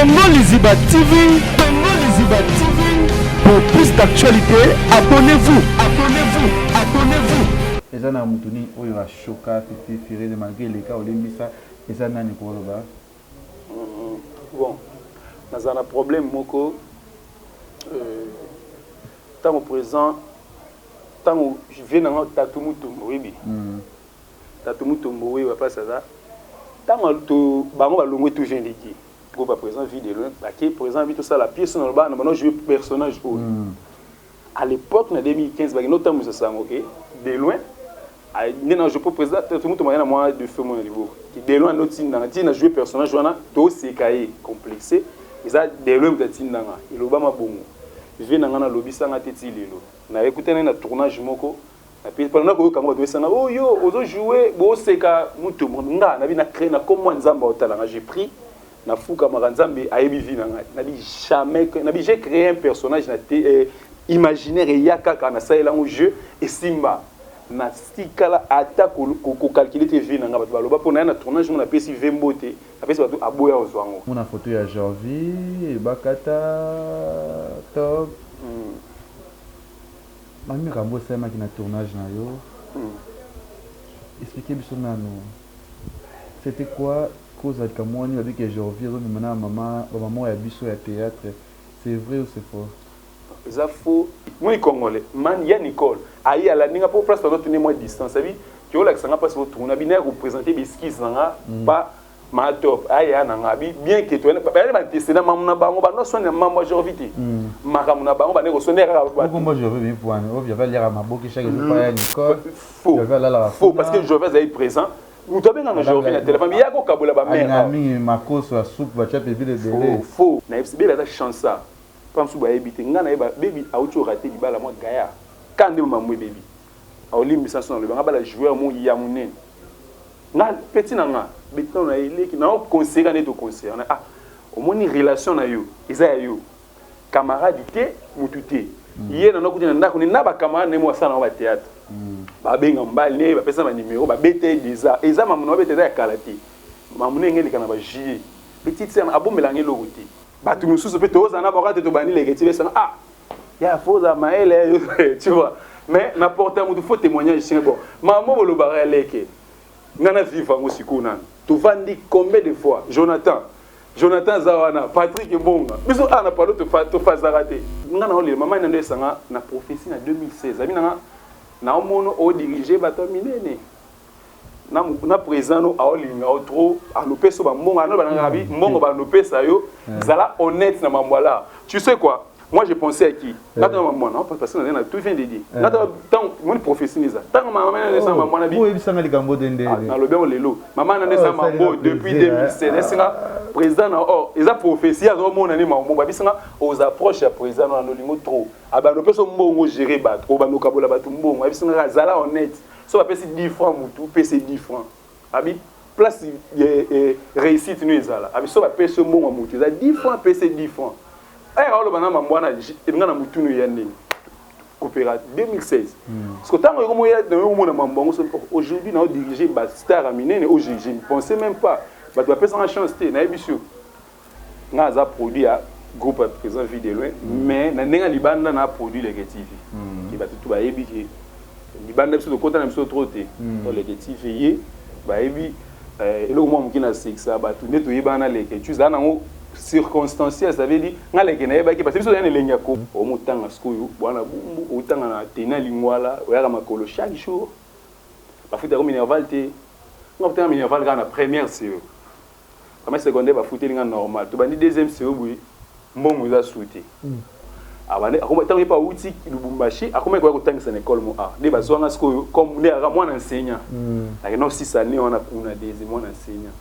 Congo Liziba TV, Congo Liziba TV. Pour plus d'actualités, abonnez-vous, abonnez-vous, abonnez-vous. Eza na mutu nini oyo a choka Fifi Firene malgre eleka olembisa eza nani koloba? Bon, naza na problème moko tango présent tango vie nanga Tatu Mutombo oyebi Tatu Mutombo oyo place aza tango to bango balongwe tout jeune leki groupe à présent vie de loin bake présent vie tosala pièce na loba na bano jouer personnage oyo à l'époque na 2015 bakende otambwisa sango ke de loin nde na joue président Tatu Mutombo na mwa de feu mona liboko ki de loin notindanga ntina jouer personnage wana toseka ye complexe eza de loin moto atindanga elobama bongo vie na nga nalobisanga te ti lelo nayekutani na tournage moko pendant koyoka yango bato besanga oyo ozojoue boseka mutu nga nabi na crée na komwa Nzambe aotalanga. J'ai pris, nafukamaka, Nzambe ayebi vie na ngai, nabi jamais nabi j'ai créé un personnage na te imaginaire eya kaka nasalela yango jeu esimba natikala ata kocalculer te vie na ngai. Bato baloba mpo na ye na tournage mo napesi ve mbote, napesi bato aboya kozwa yango. Mona photo ya Jorvi Bakata Top mami makambo esalemaki na tournage na yo. Explique biso nanu, c'était quoi cause ya likambo wani? Babiki Jorvi azobima na mama, bamama ya biso ya théâtre, c'est vrai ou c'est faux? Eza faux. Moi Congolais man ya Nicole ayi alandi nga mpo place bazotune mwa distance abi toyolakisa nga place botourna abi naya koprésente baesquisse na nga pa ma top aya na nga abi bien ke bayali baantecédent mamu na bango bando soni na mambo ya Jorvi te, makambo na bango bande kosonde kaka. Okombo Jorvi bimfwani oyo Jorvi aliaka maboki chaque jour pa ya Nicole. Faux. Jorvi alalaka. Faux, parce que Jorvi azali présent, moto abengaka Jorvi na telefone ya kokabola bamare. Mingi makoso ya supu batya pepile ebele. Faux. Nayebisi bebi aza chansa mpa mosusu bayebi te. Ngai nayeba bebi auti orater libala mwa gaya ka nde mambo ebebi aolimbisa so nalobi nga bala joueur mo ya monene. Nga petit na nga betino na eleki na oconseiller nde toconseiller na ah omoni relation na yo eza ya yo camarade te, mutu te ye nano kuti na ndako ne na bacamarade nde mo asala nango bathéâtre, babenga mobali ne bapesa banimero babeta ye déjà. Eza mamu na babeta eza ya kala te, mamu ndenge eleka na bajuillet. Petite sœur abombelanga eloko te. Bato mosusu mpe tozala na bango te, tobandi leke ti besanga ah ya faut ozala mayele, tu vois, mais na porte ya motu faux témoignage singa. Bon, mamo bolobaka ya leke nga na vivre yango sikoyo nanu tovandi combien de fois Jonathan, Jonathan aza wana, Patrick Ebonga, biso awa na palo tofazaka te. Nga na olela mama nando esanga na prophétie na 2016 abi nanga naomona odirige bato ya minene na président no aolinga o trop alopesa bambongo ano bananga bi mbongo banopesa yo, zala honnête na mambo. Ala tu sais quoi, moi je pensais à qui? Ngata mama mwana parce que na tout vient de dire ngata tant moni prophétie neza tango mama na nesa mama mwana bi. Oyebisanga likambo te nde. Nalobi yango lelo, mama na nesa mambo depuis 2007 esinga président na or eza prophétie azomona ni mambo babisinga aux approches ya président na nolingo trop abando mpe so mbongo gérer bato obando kabola bato mbongo abisinga azala honnête. So bapesi 10 francs mutu pesi 10 francs abi place réussite no ezala abi so bapesi yo mbongo ya mutu eza 10 francs pesi 10 francs. Aya oloba na mambo wana nga na mutunu ya ndenge coopéra 2016 parce que ntango yokomona mambo yango aujourd'hui nao dirige bastar ya minene oyo je ne pensais même pas. Bato bapesanga chance te. Nayebi sur nga aza produit ya groupe ya président Vie de loin, mais na ndenge ya libanda na produit Leke TV ke bato tu bayebi ke libanda biso tokota na biso trop te. To Leke TV ye bayebi eloko mwa moke na sekisa bato nde toyebana na Leke tu ezala nango circonstanciel. Ça veut dire nga Leke nayebaki parce que biso toza na elengi ya ko omotanga sikoyo bwana bumbu otanga na tena lingwala oyaka makolo chaque jour bafutaka minerval te. Nga futaka minerval kaka na première CO, première secondaire bafuteli nga normal. Tobandi deuxième CO boye mbongo eza su te. Ntango ye mpe awuti Lubumbashi akomaki koya kotangisa na école mo a nde bazwanga sikoyo comme nde aka mwana enseignant nakenda osisa ne wana kuna deuxième mwana enseignant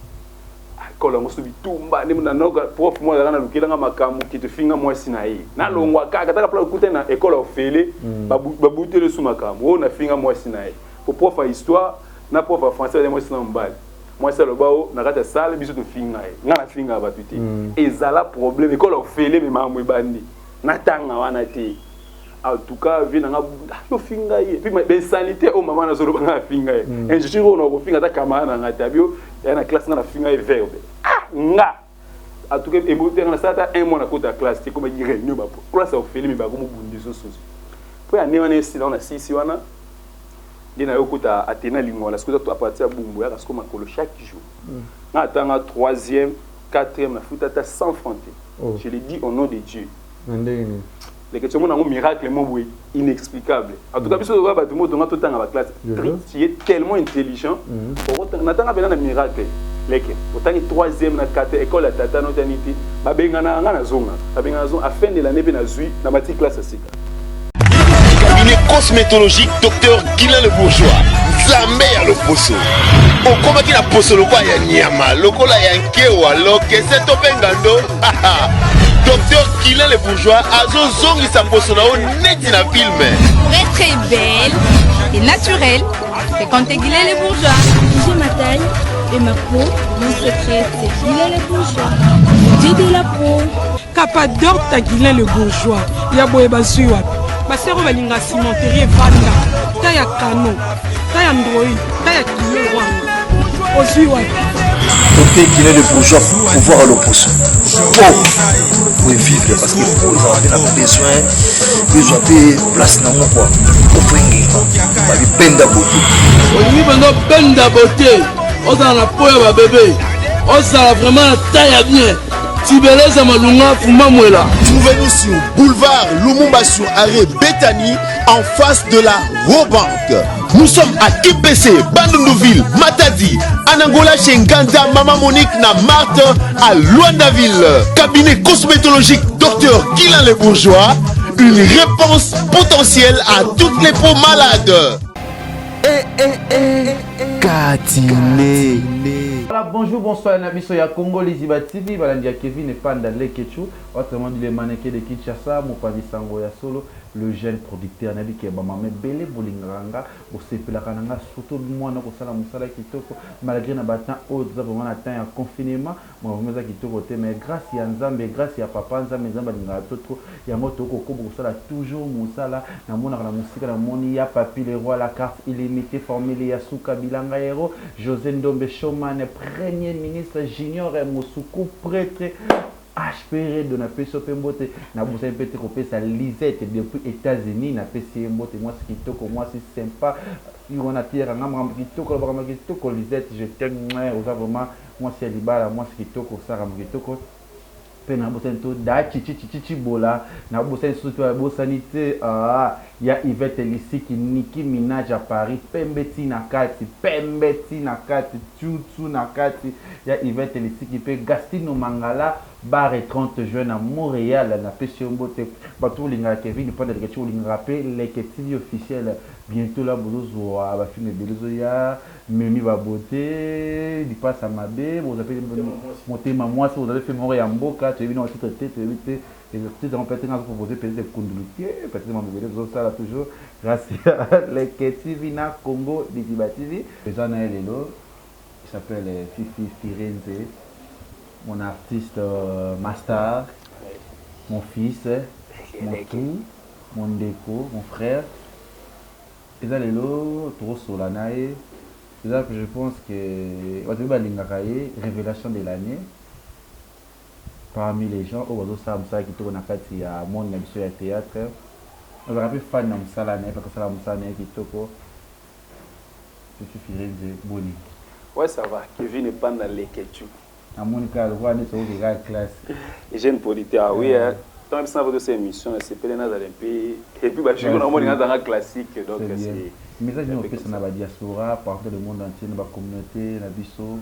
école yango so bitumba nde nanoka prof mo azalaka nalukelanga makambo ke tofinga mwasi na ye nalongwa kaka taka pla okutani na école ofele babuteli su makambo oyo nafinga mwasi na ye po prof ya histoire na prof ya français bazali mwasi na mobali. Mwasi aloba o na kati ya salle biso tofinga ye, nga nafinga bato te. Ezala problème école ofele me makambo ebandi natanga wana te. En tout cas vie nanga yofinga ye puis bainsanité oyo mama nazoloba nga nafinga ye injure oyo nakofinga ata camarade na nga te abi ya na classe nga nafinga ye verbe ah nga. En tout cas, ebotanga nasala ata un mois na kota ya classe te. Ekomaki réunion, ba classe ya ofele, me bakomobundisa susu mpo ya nde wana esila. Wana sisi wana nde nayo kota Athéna Lingwala. Sikoyo à partir ya Bumbu, yaka sikoyo makolo chaque jour. Nga atanga troisième, quatrième, nafuta ata 100 francs te. Oh. Je le dis au nom de Dieu. Na ndenge nini? Leke ti omona yango, miracle mo boye inexplicable. En tout cas, biso toza bato mo tonga totanga baclasse. Tu es tellement intelligent. Natanga mpena na miracle. Leke otangi troisième na quatre, école ya tata notani te, babengana nga, nazonga, babengana, nazonga. À fin de l'année mpe nazwi na mati classe ya sika. Cabinet cosmétologique Docteur Guilain Le Bourgeois, Nzambe ya loposo. Okomaki na poso lokola ya nyama, lokola ya nkewa, lokese to mpe ngando, Docteur Guilain Le Bourgeois azozongisa poso na yo neti na film. Pour être belle et naturelle, fréquentez Guilain Le Bourgeois. J'ai ma taille et ma peau, mon secret, c'est Guilain Le Bourgeois. Dieu de la peau. Capador ta Guilain Le Bourgeois ya boye bazwi wapi? Basero balinga cimenterie evanda ta ya kano, ta ya Android, ta ya kilo wana ozwi wapi? Docteur Guilain Le Bourgeois, pouvoir à l'opposition. Po pour vivre, parce que po ezala mpe na besoin ezwa mpe place nango quoi. Ofengenga babipenda bote. Olingi mpenza obenda bote, ozala na po ya babebe, ozala vraiment na taille ya bien, tibeleza malunga fumba mwela. Trouvez-nous sur boulevard Lumumba, sur arrêt Bethany, en face de la Rawbank. Nous sommes à Kipese, Bandunduville, Matadi, Anangola chez Nganda, Maman Monique na Marthe à Luandaville. Cabinet cosmétologique Docteur Guilain Le Bourgeois, une réponse potentielle à toutes les peaux malades. Eh, eh, eh, Katine. Voilà, bonjour, bonsoir, na biso ya Congo Liziba TV, balandi ya Kevin Epanda Lekechu, autrement dit le mannequin de Kinshasa, mopanzi sango ya solo, le jeune producteur. Nayebi ke bamama ebele bolingaka nga, bosepelaka na nga, surtout mwana kosala mosala kitoko malgré na batemps oyo toza vraiment na temps ya confinement. Vraiment eza kitoko te, mais grâce ya Nzambe, grâce ya papa Nzambe, Nzambe alingaka biso trop, yango tokokoba kosala toujours mosala. Namonaka na mosika, namoni ya Papi le Roi, la carte illimité, formule ya suka, bilanga hero José Ndombe Showman, premier ministre Junior Mosuku, prêtre HPR do, napesi yo mpe mbote. Nabosani mpe te kopesa Lisette depuis États-Unis, napesi ye mbote, mwasi kitoko, mwasi sympa wana, atiyaka nga makambo kitoko, alobaka makambo kitoko. Lisette, je t'aime, oza vraiment mwasi ya libala, mwasi kitoko, osalaka makambo kitoko. Mpe nabosani to da chichichichichi bola, nabosani susu te, babosani te. Ah, ya Ivete Lisiki, Niki Minaj ya Paris, pembe ti na kati, pembe ti na kati, tutu na kati ya Ivete Lisiki. Mpe Gastino Mangala Bare 30 juin na Montréal, napesi yo mbote. Bato olingaka Kevin Mpanda Leke, olingaka mpe Leke TV officiel, bientôt la bozozwa bafilm ebele ezoya, memi babote, lipasa mabe, bozwa mpe motema mwasi, bozwa mpe film moko ya mboka, toyebi na titre te, toyebi te titre yango. Peut-être nga azopropose peut-être Kundulu te, peut-être mambo ebele tozosala toujours grâce ya Leke TV na Congo Liziba TV. Eza na ye lelo, il s'appelle Fifi Firenze, mon artiste, master, mon fils, mon tout, mon ndeko, mon frère. Eza lelo tokosola na ye. Eza, je pense que bato oyo balingaka ye, révélation de l'année parmi les gens oyo bazosala mosala kitoko na kati ya monde na biso ya théâtre. Nazalaka mpe fan na mosala na ye, parce asala mosala na ye kitoko. Fifi Firenze, boni? Ouais, ça va, Kevin Epanda Lekechu. Namoni kaka lokola neti okoki kaka classe. Jeune producteur, oui, hein. Tant que ça va cette émission, c'est peut-être nazala mpe et puis bajour na omoni nazanga classique, donc c'est Message nini opesa na badiaspora partout le monde entier, na bacommunauté na biso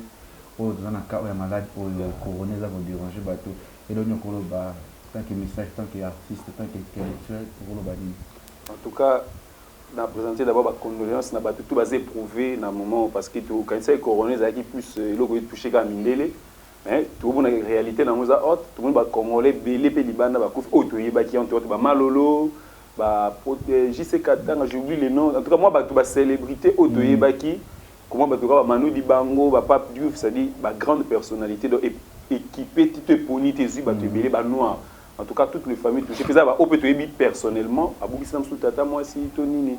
oyo toza na cas oyo ya malade oyo corona eza kodéranger bato? Eloni okoloba tant que message, tant que artiste, tant que intellectuel, okoloba nini? En tout cas, na présenter d'abord bacondoléance na bato tout baza éprouvé na moment, parce que tokanisaki corona ezalaki plus eloko etouche kaka mindele, mais tokomona réalité nango eza haute. Tomoni bacongolais ebele mpe libanda bakufi oyo toyebaki, entre autres bamalolo, ba JC Katanga, j'oublie le nom. En tout cas, moi, bato bacélébrité oyo toyebaki, comment bato kaka bamanu Dibango, bapape Diouf, c'est-à-dire bagrande personnalité. Donc équipé ti to eponi te, ezwi bato ebele banoir. En tout cas, toutes les familles touchées mpe eza baoyo mpe toyebi personnellement, abungisi na mosusu tata mwasi to nini.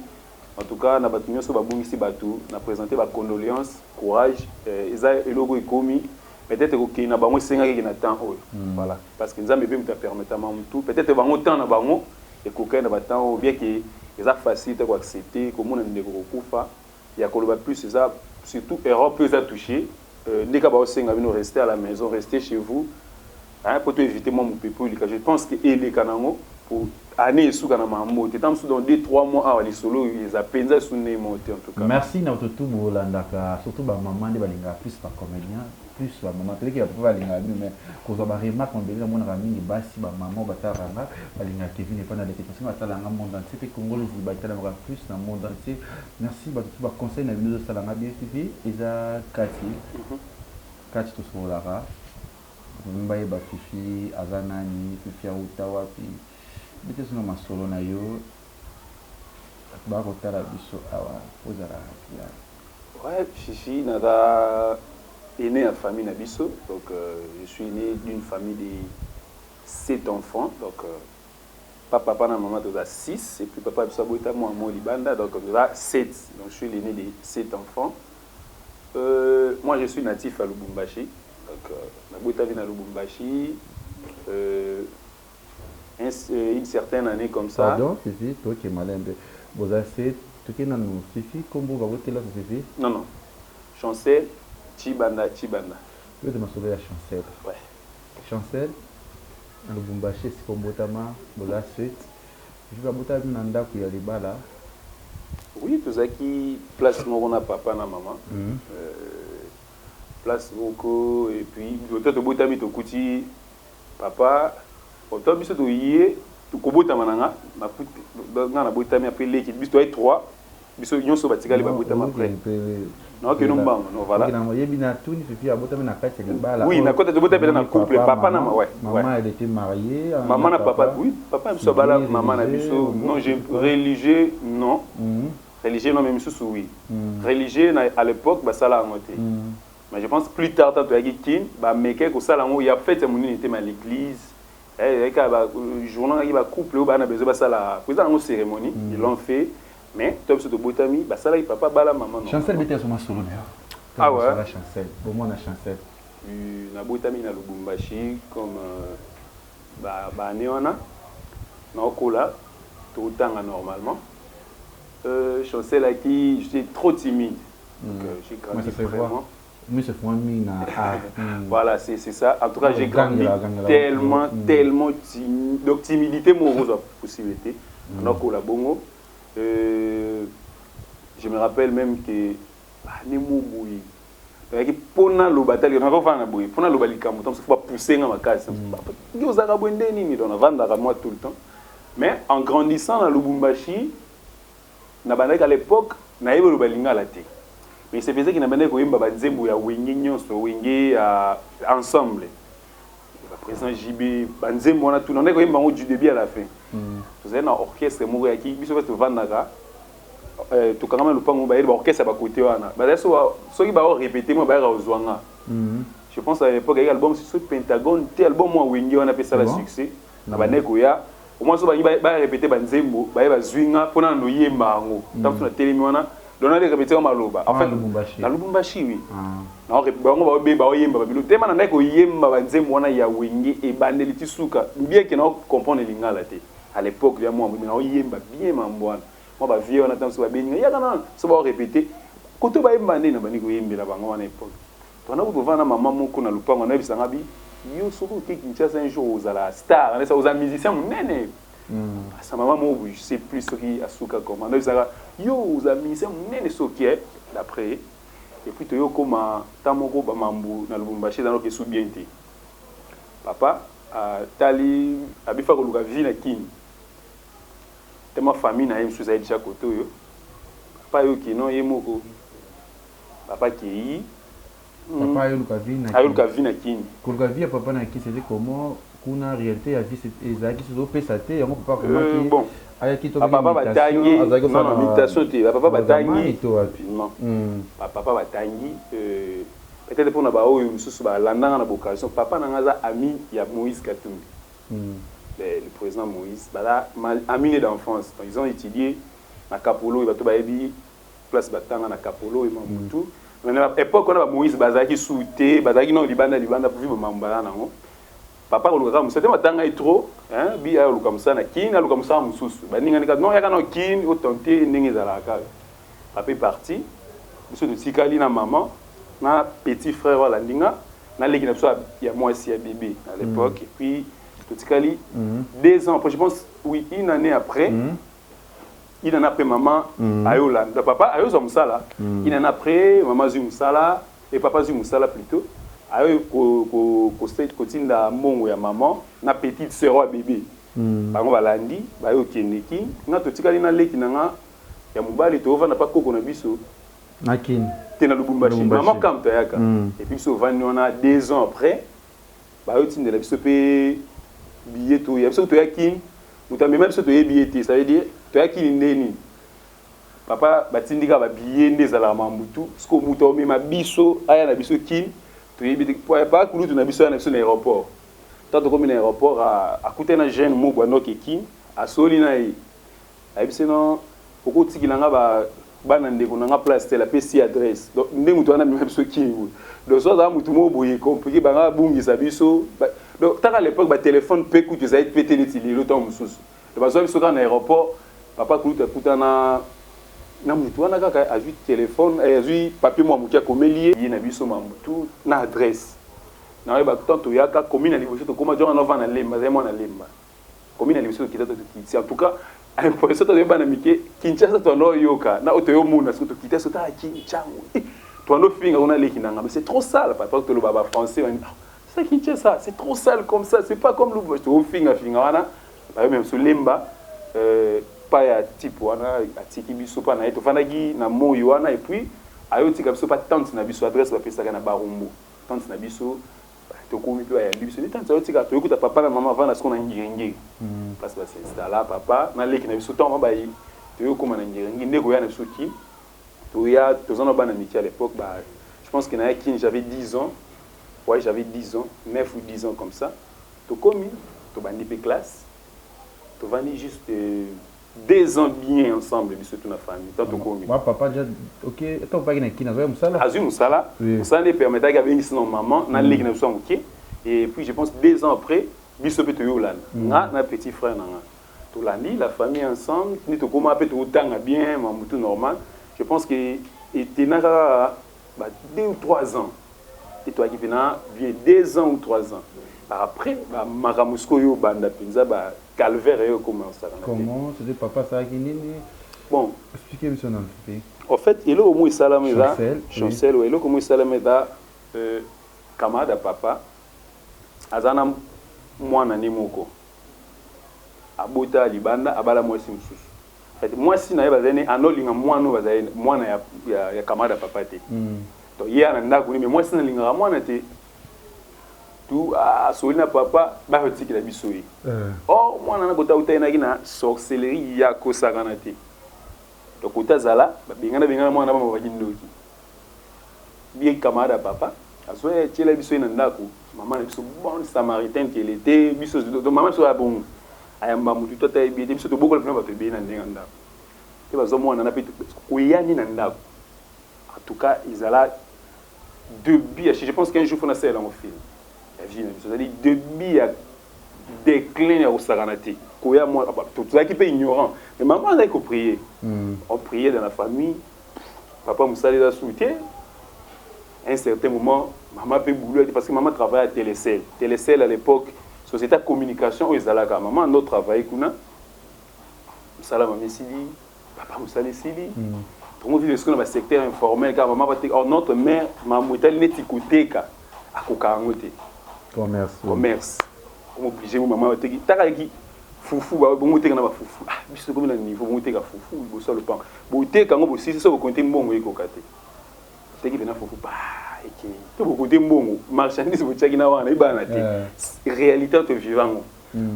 En tout cas, na bato nyonso babungisi bato, na présenter bacondoléance, courage. Eza eloko ekomi. Peut-être kokende na bango esengaki eke na temps oyo. Voilà, parce que Nzambe mpe moto apermettama motu. Peut-être bango, temps na bango ekokaki na batemps oyo, bien que eza facile te koaccepte komona ndeko kokufa. Ya koloba plus eza surtout Europe oyo eza touché. Ndeka baosenga bino rester à la maison, rester chez vous, hein, po to éviter mwa mopepe oyo eleka. Je pense que eleka nango po année esuka na mambo te. Ntango mosusu dans 2 3 mois awa, lisolo oyo eza mpenza esu ndenge te, en tout cas. Merci na bato tu bolandaka, surtout bamama nde balingaka plus bacomédien, plus bamama. Toyeki bapapa balingaka bino, mais kozwa baremarque mabele, namonaka mingi basi, bamama oyo batalaka nga, balingaka Kevin epai na Leke. Parce batalanga monde entier mpe Congo Liziba etalamaka plus na monde entier. Merci bato tu, baconseil na bino ezosalanga bien. Fifi eza kati kati, tosololaka bayeba Fifi aza nani, Fifi auta wapi. Bete sino masolo na yo, bato bakotala biso awa, ozala clair. Ouais, Fifi, naza aîné ya famille na biso. Donc je suis né d'une famille de sept enfants. Donc papa, papa na maman toza six, et puis papa biso abota mwa mo libanda, donc toza sept. Donc je suis l'aîné de sept enfants. Moi, je suis natif à Lubumbashi. Donc nabotami na Lubumbashi une certaine année comme ça. Pardon Fifi, toke malembe. Boza se toke nanu Fifi, kombo babotela Fifi? Non, Chancel Chibanda Chibanda. Oyo masolo ya Chancel. Ouais. Chancel, na Lubumbashi esika obotama, boza sept. Fifi babotami na ndako ya libala? Oui, tozalaki place moko na papa na mama. Place moko, et puis to tobotami, tokuti papa to biso toye kobotama na nga. Nga nabotami après leki biso, toye trois. Biso nyonso batikali babotama après. Naokende mbango, non, voilà. Yebi na tuni, Fifi abotami na kati ya libala? Oui, na kota tobotami mpenza na couple, papa na ouais. Maman, elle était mariée? Maman na papa, oui. Papa biso abala mama na biso. Non, j'ai religieux, non. Religieux, non, mais misusu, oui. Religieux na, à l'époque basala yango te. Mais je pense plus tard, tant toyaki Kine, bameke kosala yango ya fête ya monene te, ma l'église eyaka journal yaki bacouple oyo baa na besoin basala po eza yango cérémonie. Ils l'ont fait, mais to biso tobotami, basalaki papa bala mama, non. Chancel, bete asoma solo na yo. Ah ouais. Chancel, bomwana Chancel. Nabotami na Lubumbashi comme baane wana, naokola, totanga normalement. Chancel aki, j'étais trop timide. Donc, j'ai grandi vraiment. Mais c'est mina. Ah. Voilà, c'est ça. En tout cas, j'ai grandi tellement, tellement timide. Donc, timidité, moi, possibilité. Donc, la bongo. Je me rappelle même que nemo boye toyaki mpona loba tali nakofanda na boye mpona loba likambo ntango mosusu bapousse nga makasi, yo ozalaka boye nde nini. Donc navandaka moi tout le temps. Mais en grandissant na Lubumbashi, na bandaki à l'époque nayebi oloba lingala te, mais se faisait que na bandaki koyemba banzembo ya Wenge nyonso, Wenge ya ensemble, baprésident JB, banzembo wana tuna ndaki koyemba yango du début à la fin. Tozali na orchestre moko yaki biso mpe tovandaka, tokangama lopango, bayeli baorchestre ya bakote wana, bazali soki baorépété mo bayaka kozwa nga. Je pense à l'époque ayaki album soki Pentagone te, album mwa Wenge wana mpe esala succès. Na bandeki koya au moins so bangi barépété banzembo, baye bazwi nga mpona na noyemba yango. Ntango so natelemi wana, donc nali répété ngo maloba. En fait, na Lubumbashi, oui, bango baoyemba babilo tema, na ndaki koyemba banzembo wana ya Wenge ebandeli ti suka, bien que nao comprendre lingala te à l'époque ya mwa, naoyemba bien mambo wana. Mwa bavie wana, ntango so babengi nga, yaka nana so baorépété koto bayemba nde na bandi koyembela bango wana. Époque tobanda kovanda na mama moko na lupango, nayebisanga bi: yo soki oke Kinshasa un jour, ozala star, nesa oza musicien monene. Asa mama moko, je sais plus soki asuka comment, nayebisaka yo oza musicien monene soki d'après. Et puis toyo koma ntan moko bamambu na Lubumbashi eza noki esu bien te. Papa atali abifa koluka vie na Kini tema, famille na ye mosusu ezali déjà kote oyo. Papa ayoki no ye moko, papa kei. Papa ayoluka vie na Ayoluka vie na Kini. Koluka vie ya papa na Kini, c'était comment? Kuna réalité ya vie ezalaki soki ozopesa te yango, papa akomaki Bon, ayaki to bapapa batangi, non, mutation te. Bapapa batangi. To wapi? Non, bapapa batangi. Peut-être mpona baoyo mosusu balandanga na vocation, papa na nga aza ami ya Moïse Katumbi, le président Moïse. Baza ami d'enfance. Donc ils ont étudié na Kapolo, bato bayebi place batanga na Kapolo oyo Mamutu. Na époque wana, bamoïse bazalaki su te, bazalaki nano libanda libanda vi bamambo baza nango. Papa koluka kaka mosala te, matanga ye trop bi aluka mosala na Kini, aluka mosala mosusu. Baningani kaka non, yaka na Kini, otente ndenge ezalaka kaka. Papa est parti, biso totikali na mama na petit frère oyo alandi nga, naleki na biso ya mwasi ya bébé à l'époque. Et puis totikali 2 ans après, je pense, oui, une année après. Une année après, mama ayolanda papa, ayozwa mosala. Une année après, mama azwi mosala et papa azwi mosala plutôt, ayo kotinda mbongo ya mama na petite sœur oyo ya bébé. Bango balandi, bayo okendeki nga, totikali na leki na nga ya mobali, toovanda mpa koko na biso. Na Kini? Te, na Lubumbashi. Mama kam toyaka. Et puis biso ovandi wana 2 ans après, bayotindela biso mpe billet, toya. Biso toyaki, moto amema biso toyebi ye te. Ça veut dire toyaki ndeni papa batindika babillet nde ezalaka mambutu siko moto amema biso aya na biso Kini, toyebi te. Pa kulutu na biso aya na biso na aéroport. Tant tokomi na aéroport, akutani na jeune moko anoki Kini, asoli na ye, ayebisi no okotikila nga bana ndeko na nga place tel, apesi adresse. Donc nde moto wana amema biso Kini boye. Donc so azala motu moko boye compliqué, banga babungisa biso. Donc taka l'époque, batelefone mpe kutu ezali mpe te neti lelo. Ntango mosusu donc bazwa biso kaka na aéroport. Papa kulutu akutana na motu wana kaka, azwi telefone, azwi papier mwa moke, akomeli ye ye na biso mamutu na adresse. Nayeba tant toyaka komi na liboso, tokóma jonga nova na Lemba, azali mwana Lemba. Komi na liboso, tokita, tokiti. En tout cas impression tozoyeba na mike Kinshasa, toanda oyoka na oyo toyomona. Soki tokita, so tala Kinchango, toanda ofinga kuna leki na nga, mais c'est trop sale papa. Toloba bafrançais, c'est Kinshasa, c'est trop sale comme ça, c'est pas comme Lubumbashi. Tofinga finga wana, bayo même so Lemba pa ya type wana atiki biso mpa na ye, tofandaki na moi wana. Et puis ayotika biso pa tante na biso, adresse bapesaka na Barumbu. Tante na biso, tokomi mpe, bayambi biso nde tante ayotika. Toyokuta papa na mama avanda siko na Ngiringiri, place basinstala papa na leki na biso. Ntango bayi toyokóma na Ngiringiri, nde koya na biso ki toya, toza na bana miki à l'époque. Ba, je pense que nayaki, j'avais 10 ans, ouais, j'avais 10 ans, 9 ou 10 ans comme ça. Tokomi, tobandi mpe classe, tovandi juste 2 ans bien ensemble, biso tout na famille. Tant tokomi Moi, papa déjà, ok, to papa na Kini azwa mosala. Azwi mosala. Mosala nde permettaki abengisi na maman na leki na biso ya moke. Et puis je pense 2 ans après, biso mpe toyolanda, nga na petit frère na nga, tolandi la famille ensemble. Nde tokóma mpe totanga bien mamutu normal. Je pense que etena kaka ba 2 ou 3 ans te, toyaki mpena bien 2 ans ou 3 ans. Après, bamakambo sikoyo obanda mpenza bacalvaire eyo ekomansaka. Comment c'était? Papa asalaki nini? Bon. Expliquez biso nanu mpe. En fait, eloko mo esalama eza Chancel, eloko mo esalama eza camarade ya papa aza na mwana ne moko abota libanda, abala mwasi mosusu. En fait, mwasi na ye bazali ne anolinga mwana oyo bazali mwana ya camarade ya papa te. Donc ye na ndako ne, mais mwasi nalingaka mwana te. Tu asoli na papa, bayotikela biso ye. Or mwana na kota utayenaki na sorcellerie ya kosakana te. Donc kota azala babengana bengana mwana, bama baki ndoki bien. Camarade ya papa azwa etiela biso ye na ndako. Mama na biso, bonne samaritaine qu'elle était, biso donc mama biso ya bongo ayamba motu to ata yebi ete biso tobokola mpena bato ebeye na ndenge ya ndako te. Bazwa mwana na mpe koyani na ndako. En tout cas, ezala début ya, je pense qu'un jour fona salela yango film ya vie na biso, c'est-à-dire début ya déclin ya kosakana te. Koya mwa tozalaki mpe ignorant, mais mama azalaki koprier. On priait dans la famille. Papa mosala eza su te. À un certain moment, mama mpe boulot, parce que mama travaille à Telecel. Telecel à l'époque, société ya communication oyo ezalaka, mama ando travaille kuna. Mosala mama esili, papa mosala esili, tongo vivre sikoyo na basecteur informel kaka. Mama bateka. Or notre mère, makambo etali neti koteka, akoka yango te. Commerce. Commerce comme obligé mo mama bateki takaki fufu, bongo teka na bafufu. Ah, biso tokomi na niveau bongo teka fufu liboso ya lopango. Boteka yango, bosisi so bokonte mbongo ekoka te. Teki mpena fufu pa ekei to bokonte mbongo marchandise botiaki na wana ebana te. Réalité tovivre yango.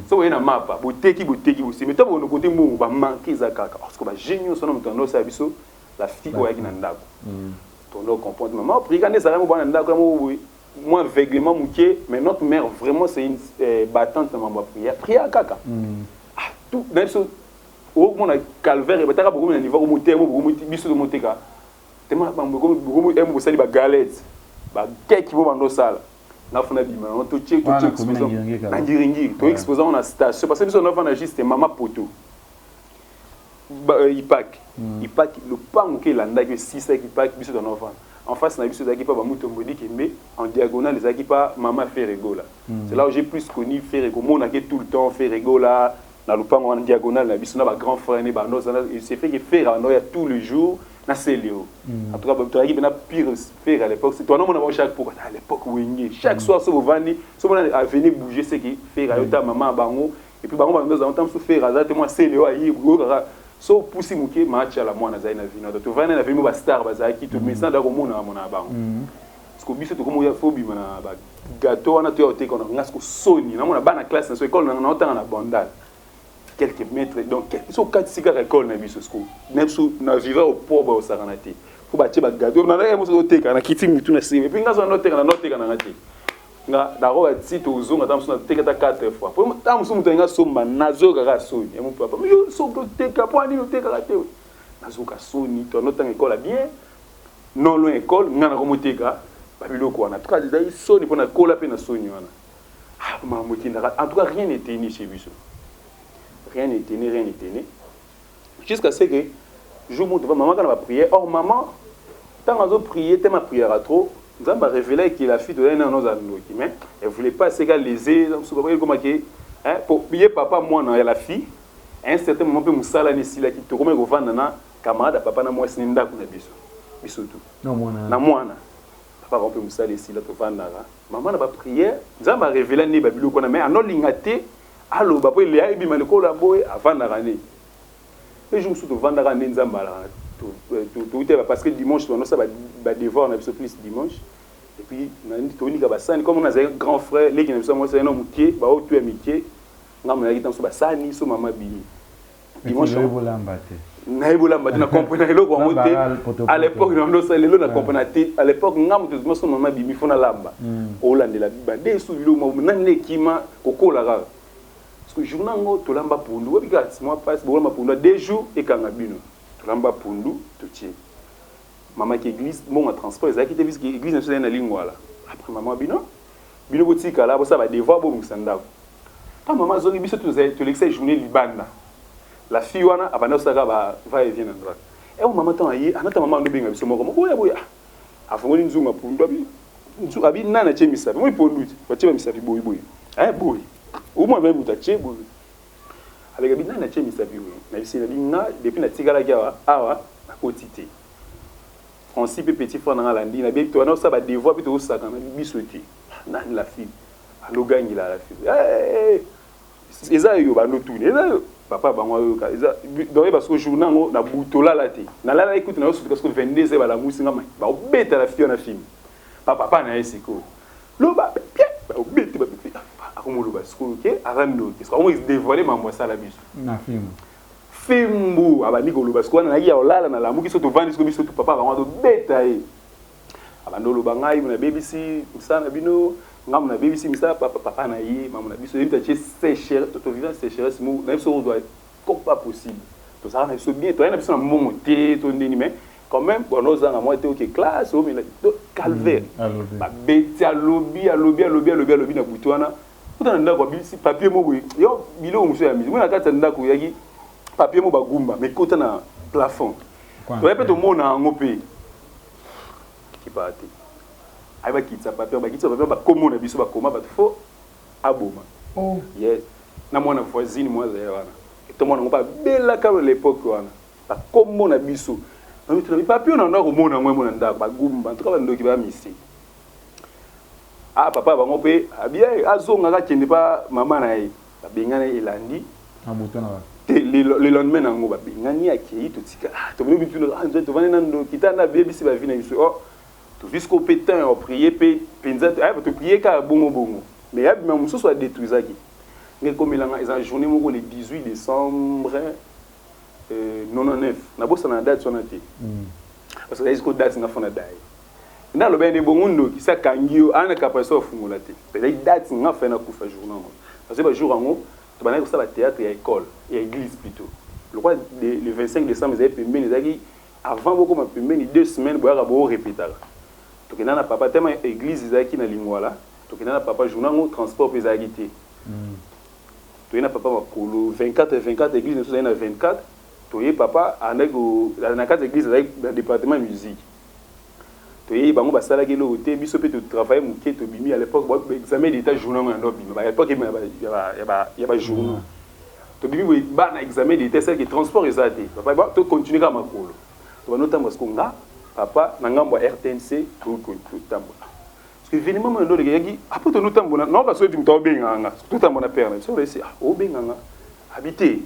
So boye na mapa, boteki, boteki, bosimi to bokono kote mbongo bamanke eza kaka parce que bajeune nyonso na moto ando osala biso la fille oyo ayaki na ndako. Tondo comprendre mama oprika nde ezalaki mobwana na ndako yango boye moins aveuglement moke. Mais notre mère vraiment, c'est une battante na mambo ya prière, prière kaka. Ah, tout na biso okomona calvaire ebataka, bokomi na niveau komotema bokomi biso tomoteka. Tema bokomi bosali ba galette, ba cake bo bando sala. Nga funa bima na to check to check na ngiringiri to exposer na station parce que biso na fana juste mama poto. IPAC. IPAC lopango ke elandaki esisaki IPAC biso tona fana. En face na biso ezalaki pa ba Mutombo Dikembe, en diagonale ezalaki pa mama Ferre Gola. C'est là où j'ai plus connu Ferre komona ke tout le temps Ferre Gola na lopango wana diagonale na biso na ba grand frère ne bando il s'est fait que Ferre ando ya tous les jours na Celeo. En tout cas tozalaki mpenza pire Ferre à l'époque. C'est toi non mon chaque pourquoi à l'époque Wenge chaque soir so bovandi so mona avenir bouger c'est que Ferre ayota mama bango et puis bango bando za ntango so Ferre aza te moi Celeo ayi kaka so pusi moke match ala mwana azali na vino tovandi na vino ba star bazalaki to mais da komona mona bango. Parce que biso tokomo ya fo bima na ba gâteau wana to ya oteka na nga siko soni na mona bana classe na so école na na otanga na bandal quelques mètres donc so kati sika école na biso siko na biso na vivre au pauvre osakana te fo batie ba gâteau na na moso oteka na kiti mutu na sime et puis nga so na oteka na oteka na te nga nakoka ti tozonga ta mosusu nateka ta 4 fois po ta mosusu moto alinga somba nazokaka soni ya mopapa yo soki oteka mpo anini otekaka te nazoka soni to anotanga école ya bien non loin école nga nakomoteka babiloko wana. En tout cas ezali soni mpo nakola mpe na soni wana. Makambo ekendaka, en tout cas rien n'était né chez biso, rien n'était né, rien n'était né jusqu'à ce que jour moto mama kaka na baprière. Or maman ntango azoprier te ma prière trop, Nzambe arévélé que la fille tozali nano ozala ndoki, mais elle voulait pas seka léser ekomaki po ye papa mwana ya la fille. À un certain moment mpe mosala ni esilaki, tokomaki kovanda na camarade ya papa na mwasi ni ndako na biso, biso tu na mwana papa bango mpe mosala esila, tovandaka mama na baprière. Nzambe arévélé nde babiloko wana, mais anolinga te aloba po eleya ebima likolo ya boye avandaka nde. Pe jour mosusu tovandaka nde Nzambe alaka touta parce que dimanche tonosala badevoir na biso plus dimanche et puis tonika basani comme nazalaki grand frère leki na biso mwasi na moke baotu ya mike nga monaki ntango so basani so mama bimi. Dimanche nayebi olamba te, na comprena eloko yango te à l'époque. Nandosala lelo na comprena te. À l'époque nga moto so mama bimi fo nalamba olandela badesu biloko nani ekima kokola kaka parce que journée yango tolamba pondu oyebi kaka mwa mpasi bokolamba pondu 2 jours ekanga bino. Tolamba pondu totie mama ki église, mbongo ya transport ezalaki te puisque église na biso ezali na Lingwala. Après mama bino bino botikala bosala badevoir bobongisa ndako. Ntango mama azongi biso tolekisa journée libanda, la fille wana abanda kosalaka ba va et vient na droite ewo mama ntango aye anata mama ando benga biso moko boya boya afongoli nzungu pundu abi abi nani atie misapi moi pondu te batie bamisapi boye boye boye omoi me moto atie boye abeka bi nani atie misapi boye na bisi na bi nga depuis natikalaki awa awa nakoti te. Francis mpe petit frère nanga alandi na bi towana osala badevoir mpe tozosaka na biso te nani la fille alogangila la fille eza yo bando tuni eza yo papa bango ayoka eza donc oyeba soko journée yango na butu olala te nalala ekuti na yo sutuka soko 22 heures balamusi nga baobeta la fille wana film papa na ye sikoyo loba pie baobete akomoloba sikoyo ke aza ndoki akomo dévoile mambo asala biso. Na film. Fimbu abandi koloba sikoyo wana nayaki ya kolala nalamuki so tovandi sikoyo biso papa bango azobeta ye abandi oloba ngai nabebisi misala na bino ngambo nabebisi misala papa papa na ye mambo na biso yebi tatie sécheresse tovivre sécheresse mo na biso kozwa comme pas possible tozalaka na biso bien toyai na biso na mbongo te to ndeni mais quand même bona ozanga mwa te oke classe omela calvaire babeti alobi alobi alobi alobi alobi na butu wana kuta na ndako abimisi papier mo boye yo biloko mosusu ya misi moi na kati ya ndako oyaki papier mo bagumba mais kota na plafond toya mpe tomona yango mpe kipaa te ayi bakitisa papier bakitisa papier bakomo na biso bakoma bato fo aboma. Yes, na mwana voisine mwa azali wana tomona yango babelaka l'époque wana bakombo na biso papier na ndako komona yango emona ndako bagumba en tout cas bandoki bamisi. Ah papa bango mpe abi azongaka akende pa mama na ye babengani elandi te le lendemain nango babengani akei totika tomoni bituna tovandi na ndoki ta na beyebisi bavi na biso oh tozwi siko mpe temps ya prier mpe mpenza toprie kaka bongo bongo mais yabima mosusu adétruisaki ngai ekomelanga eza journée moko le 18 décembre 99 nabosana na date wana te parce que ezali siko date nga fona daye nde alobi ene bongo ndoki si akangi yo ana capacité ofungola te ezali date nga fa nakufa journée yango parce que bajour yango tobandaki kosala théâtre ya école ya église plutôt lokwa le 25 décembre ezali pembeni ezalaki. Avant bokoma pembeni, 2 semaines boyaka borepetaka. Tokenda na papa tema, église ezalaki na Lingwala. Tokenda na papa journée yango, transport mpe ezalaki te. Toye na papa makolo 24 24, église na biso ezali na 24. Toye, papa andaki na kati ya église, azalaki na département ya musique. Toyebi bango basalaki eloko te, biso mpe totravaille moke, tobimi. À l'époque, examen d'état journée yango yando bima, ba époque ya bajournaux. Tobimi boye, bana examen d'état esalaki, transport eza te. Papa, tocontinue kaka makolo, tobanda otambola. Siko nga, papa na ngambo ya RTNC, totambola parce que événement moyo ndo eyaki. Après tonotambola, naoka soki moto aobengaka nga, totambola na père na biso esi obenganga abi te.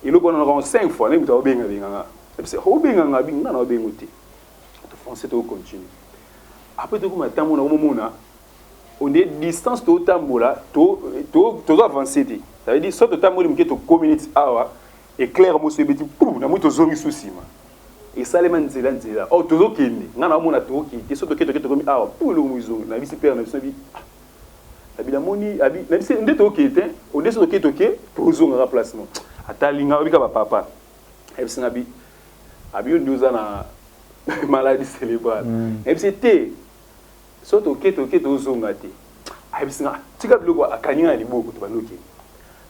Eloko wana naka cinq fois nde moto aobenga benganga, obenganga abi nga na obengo te. Tofonce, tocontinue. Après tokoma ntango nakomomona onde distance totambola, tozo avance te. Ça veut dire so totamboli moke, tokomi neti awa, éclair moso ebeti pu na moi, tozongi so nsima. Esalema nzela nzela or tozokende, ngai naomona tokokende te. So toke, toke, tokomi awa, pu eloko mo ezongi. Nabisi père na biso, nabi abi namoni abi nabisi nde tokokende te. Onde so toke, toke, tozongaka place mo. Atalinga obika bapapa, ayebisi nga bi abi yo nde oza na maladie cérébrale. Nayebisi te, so toke, toke, tozonga te. Ayebisi nga tika biloko, akangi nga na liboko, tobandi okende.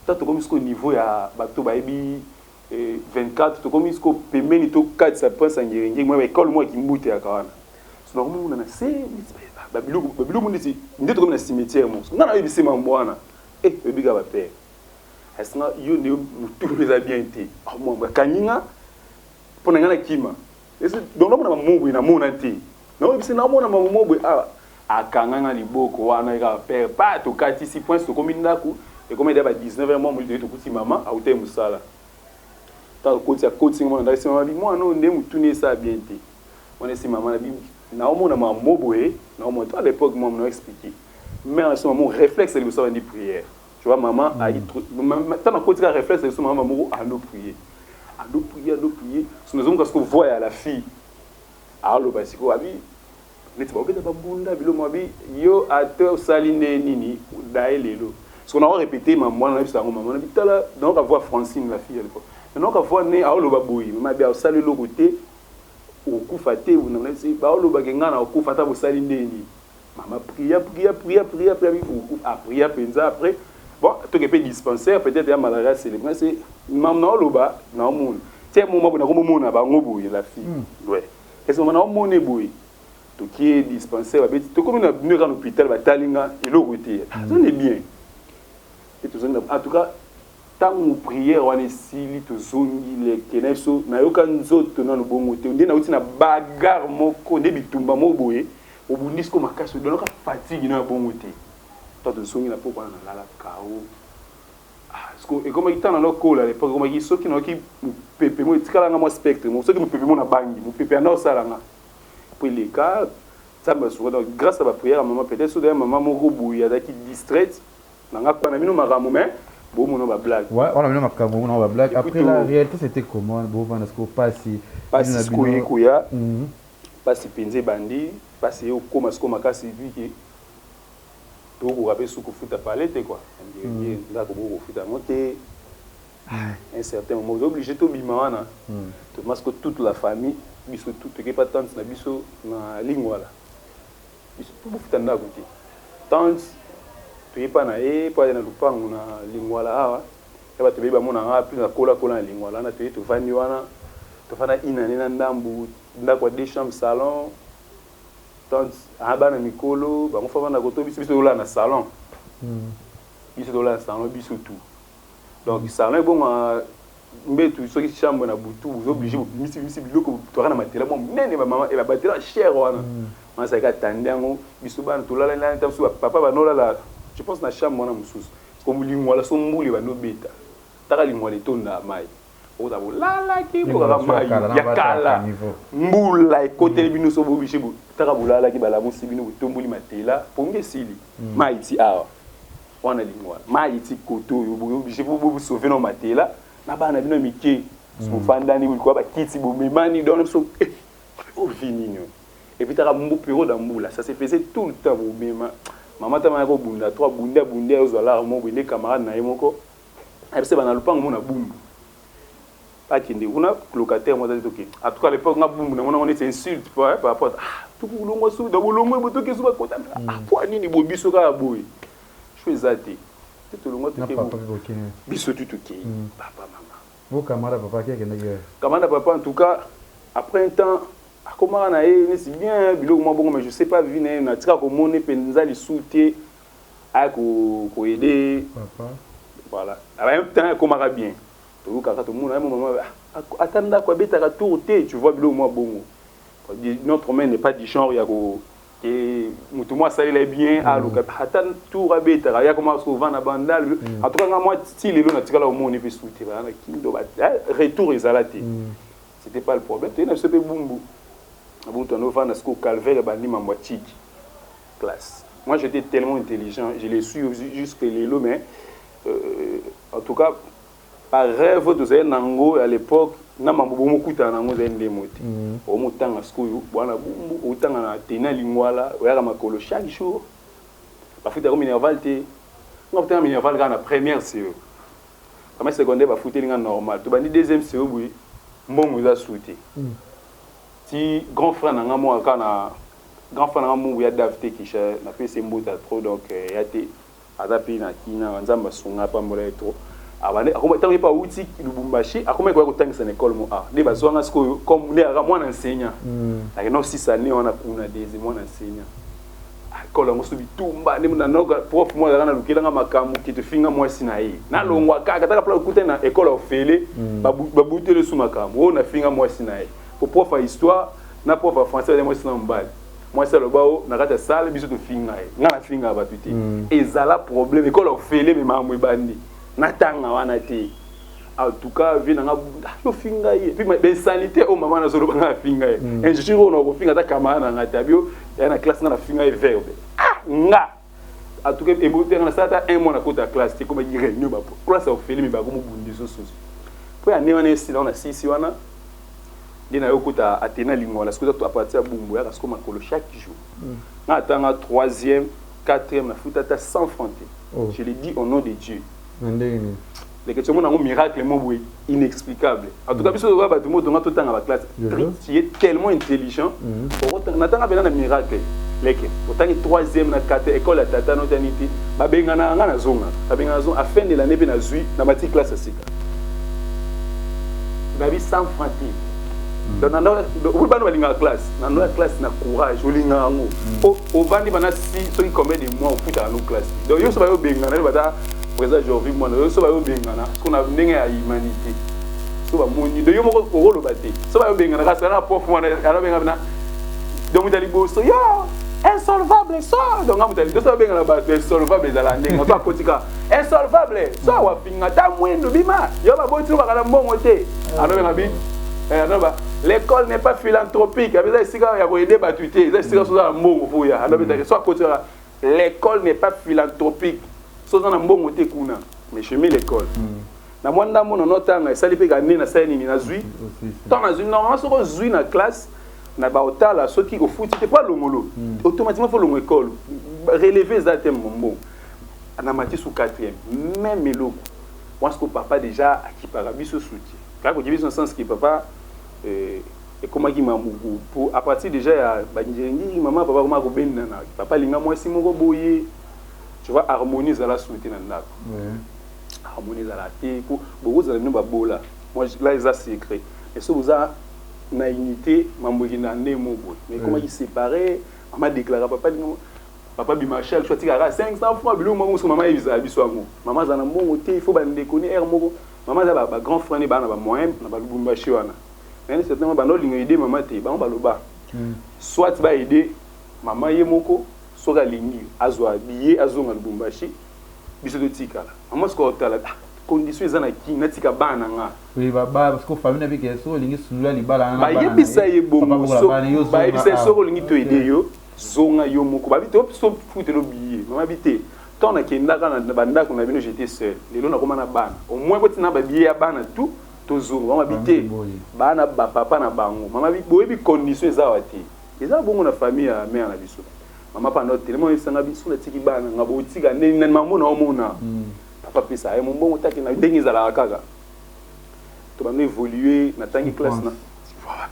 Ta tokomi siko niveau ya bato bayebi 24, tokomi siko pembeni, tokatisa Prince ya Ngerengere, mwa baekole mwa Kimbuta yaka wana. So nakomona na se babiloko neti nde tokomi na cimetière mo. Nga nayebisi mambo wana, e oyebika bapere asinga yo nde motu eza bien te. Akangi nga mpo na ngai nakima. Donc namona mamobwe, namona te, naoyebisi namona mamobwe awa, akanga nga liboko wana kaka père pa. Tokatisi Prince, tokomi ndako, ekomi deya ba 19 heures mwa molito. Tokuti mama auta ye mosala. Ntango akoti, akoti nga mwana ndako, mama bi mwana oyo nde motuni esala bien te. Wana esi mama na bi naomona mamo boye, naomona to à l'époque mwa na expliqué mère na so mamo réflexe liboso abandi prière. Tu vois, maman ntango akoti kaka réflexe liboso, mama moko ando prier, ando prier, ando prier. So nazomoka siko voix ya la fille aoloba sikoyo, abi neti baobeta babunda biloko, abi yo ate osali nde nini daye lelo. Soki nako répété mama wana, nayebisa yango mama nabi tala, nayoka voix Francine, la fille à l'époque, nayoka voix ne aoloba boye: mama abi osali eloko te, okufa te. Baolobake ngai na okufa ata bosali nde nini. Mama pria, pria, pria, pria, pria, apria mpenza. Après bon, toke mpe dispensaire, peut-être ya malaria célébré. C'est mama naoloba, naomona tie moma boye, nakomomona bango boye, la fille ouais. Ese mama naomona boye, tokie dispensaire, babeti, tokomi na bino kaka na hôpital, batali nga, eloko te, azonde bien. E tozongi, en tout cas ntango prière wana esili, tozongi leke na biso. Nayoka nzoto nano bongo te, nde nauti na bagarre moko, nde bitumba moko boye, obundi siko makasi, odonoka fatigue na ya bongo te. To tozongi na poko wana, nalala kao. Ekomaki ntango nalokola à l'époque, ekomaki soki nayoki mopepe mo etikalanga mwa spectre mo, soki mopepe mo nabangi mopepe yanda osalanga po eleka. Nzambe asuka. Donc grâce à baprière ya mama, peut-être so daya mama moko boye azalaki distraite nanga kwa na bino makambo, mais bomona bablague. Ouais, on a bino makambo, on a bablague. Après, la réalité, c'était comment? Bovanda siko pasi. Pasi sikoyo ekoya, pasi mpenza ebandi, pasi ekokóma sikoyo makasi vike tokokoka mpe su kofuta pale te quoi, ndako bokofuta yango te. Un certain moment oza obligé tobima wana, tobima siko toute la famille, biso tout toke pa tante na biso na Lingwala. Biso tobofuta ndako te, tante toyepa na ye mpo aye na lupango na Lingwala awa ya bato beye bamonanga plus na kolakola na Lingwala wana. Toye, tovandi wana, tofanda inane na ndambu, ndako ya deux chambres, salon. Tante aa bana mikolo, bango fa banda koto, biso tolala na salon, biso tolala na salon, biso tout. Donc salon ebonga mbetu, soki chambre na butu oza obligé bobimisi bimisi biloko, toka na matela mwa monene, bamama batela cher wana wana ezalaki atande yango. Biso bana tolala nani ta biso, papa banolala je pense na chambre wana mosusu. Lingwala so mbula ebandi obeta, taka Lingwala etonda mai, oza bolalaki bokaka mai ya kala, mbula ekoteli bino, so booblige taka bolalaki, balamusi bino, botomboli matela, pongi esili, mai ti awa wana Lingwala, mai ti koto oyo, booblige bosauve na matela na bana bino mike, bofandani likolo bakiti, bomemani. Donc biso ovi nini oyo? Et puis taka mbu période ya mbula, ça se faisait tout le temps. Bomema mama tama ya kobunda to abunde abunde, azwa lar moko boye nde camarade na ye moko ayebisa bana lupango mo na Bumbu. Akende kuna locataire moko azali tokende. En tout cas à l'époque nga bumbu namona yango neti insulte par rapport ah tokolongwa soki donc bolongwe boye toke soki bakota ah mpo nini boye biso kaka boye choix eza te te tolongwa Na toke papa mpe bokende. Biso tu tokei papa mama. Bo camarade papa ake akendaki wapi? Camarade papa en tout cas après un temps akomaka na ye neti bien biloko mwa bongo mais je sais pas vie na ye natika komona ye mpenza lisusu te aya ko ko aider Papa. Voilà en même temps akomaka bien Toyokaka tomona ye mama ata ndako abetaka tour te tu vois biloko mwa bongo notre main n'est pas du genre ya ko ke moto mwa asalela ye bien aluka ata tour abetaka ya koma souvent na bandal en tout cas nga mwa ti lelo natikala komona mpe su te baa na kindo retour ezala te. C'était pas le problème toye na biso mpe bumbu na bumbu tobandi ovanda sikoyo calvaire ebandi mambo ya tchiki classe. Moi j'étais tellement intelligent, je le suis jusque lelo mais en tout cas Ba rêve oyo tozali na yango à l'epoque na mambo bomokutana na yango ezali nde mo te. Omotanga sikoyo bwana bumbu otanga na tena lingwala oyaka makolo chaque jour bafutaka minerval te. Nga futaka minerval kaka na première CO. Première secondaire bafuteli nga normal. Tobandi deuxième CO boye mbongo eza su te. Ti grand frère na nga moko kaka na grand frère na nga mungu ya Dave te kisha napesi ye mbote trop donc ya te. Aza pe na kin awa nzambe asunga apambola ye trop abandi akoma tango ye pe awuti Lubumbashi akomaki koya kotangisa na ecole mo awa nde bazwa nga sikoyo comme nde aka mwana enseignant nakenda kosisa annee wana kuna deuxième mwana enseignant ecole yango so bitumba nde nanoka prof moko azalaka nalukela nga makambo ke tofinga mwasi na ye nalongwa kaka taka pla okutani na ecole ya ofele babuteli su makambo oyo nafinga mwasi na ye po prof ya histoire na prof ya français bazali mwasi na mobali. Mwasi aloba o na kati ya salle biso tofinga ye nga nafingaka bato te ezala problème ekolo ofele me makambo ebandi natanga wana te en tout cas vie na nga yofinga ye puis bainsanité oyo mama nazoloba nga nafinga ye injure oyo nakofinga ata camarade na nga te abio ya na classe nga nafinga ye verbe ah nga en tout cas ebotanga nasala ata un mois nakota ya classe te ekomaki réunion ba classe ya ofele me bakomobundisa susu mpo ya nde wana esila wana sisi wana Nde naye okota Athéna Lingwala sikoyo eza à partir ya Bumbu oyaka sikoyo makolo chaque jour. Nga natanga troisième, quatrième nafuta ata 100 francs te. Oh. Je le dis au nom de Dieu. Na ndenge nini? Leke tu omona yango miracle moko boye inexplicable. En tout cas biso toza bato moko tonga totanga ba classe. Tu es tellement intelligent. Okotanga natanga pena na miracle. Leke otangi troisième na quatrième école ya tata notani te babengana nga nazonga babengana nazonga à fin de l'année pe nazui na mati classe ya sika. Babi 100 francs te. Donc na ndo bana balingaka classe, na ndo ya classe na courage olingaka yango. Ovandi bana si soki combien de mois ofutaka no classe. Donc yo so bayo bengana yo bata président Jorvi mwana yo so bayo bengana ko na ndenge ya humanité. So ba moni donc yo moko okoloba te. So bayo bengana kasi na prof mwana ala benga na donc mutu ya liboso yo insolvable so donc nga mutu ya liboso babengana bato insolvable ezala ndenge so akotika insolvable so awafinga ta mwindu bima yo baboti yo bakala mbongo te alobenga bi aloba l'école n'est pas philanthropique eza esika ya koyede bato te eza esika soza na mbongo fo ya alobetake so akotikaka l'école n'est pas philanthropique so oza na mbongo te kuna mais je mets l'école na mwa ndambo na notanga esali mpe kane nasali nini nazwi ntango nazwi normalement soki ozwi na classe na baotala soki ofuti te mpo alongolo automatiquement fo olongo école relevé eza te mbongo Na mati sous quatrième meme eloko wana sikoyo papa dejà akipaka biso soutien kaka koki biso na sens que papa ekomaki mamuku po à partir dejà ya ba ngiringiri mama papa akoma kobendana papa alinga mwasi moko boye tu vois harmonie ezala sous te na ndako harmonie ezala te po bokozala bino babola moi là eza secret mais soki boza na unité mambo ekenda nde moko boye mais ekomaki séparé mama déclara papa alinga Papa bima chaque fois atikaka 500 francs biloko moko mosusu mama ayebisaka biso yango. Mama aza na mbongo te, il faut ba ndeko ne heure moko. Mama aza ba, ba grand frère ne ba na ba moyen na ba Lubumbashi wana. Mais certainement banda olinga aider mama te, bango baloba. Soit ba aider mama ye moko soki alingi azwa billet azonga Lubumbashi biso totikala. Mama sikoyo otala ah, condition eza na kin natika bana na nga. Oui, ba ba parce que famille na bike soki olingi sundola libala na bana. Bayebisa ye bongo, bayebisa ye soki olingi to aider yo. Zonga yo moko babi te biso futelo billet mama bi te tant na kendaka na ba ndako na bino j'étais seul lelo nakoma na bana au moins botina ba billet ya bana tout tozonga mama bi te bana ba papa na bango mama bi boyebi condition eza wa te eza bongo na famille ya mère na biso mama pa no tellement esanga biso na tiki bana nga botika ndenge na mama na omona papa pesa ye mombongo taki na ndenge ezalaka kaka. Tobanda évoluer, natangi classe na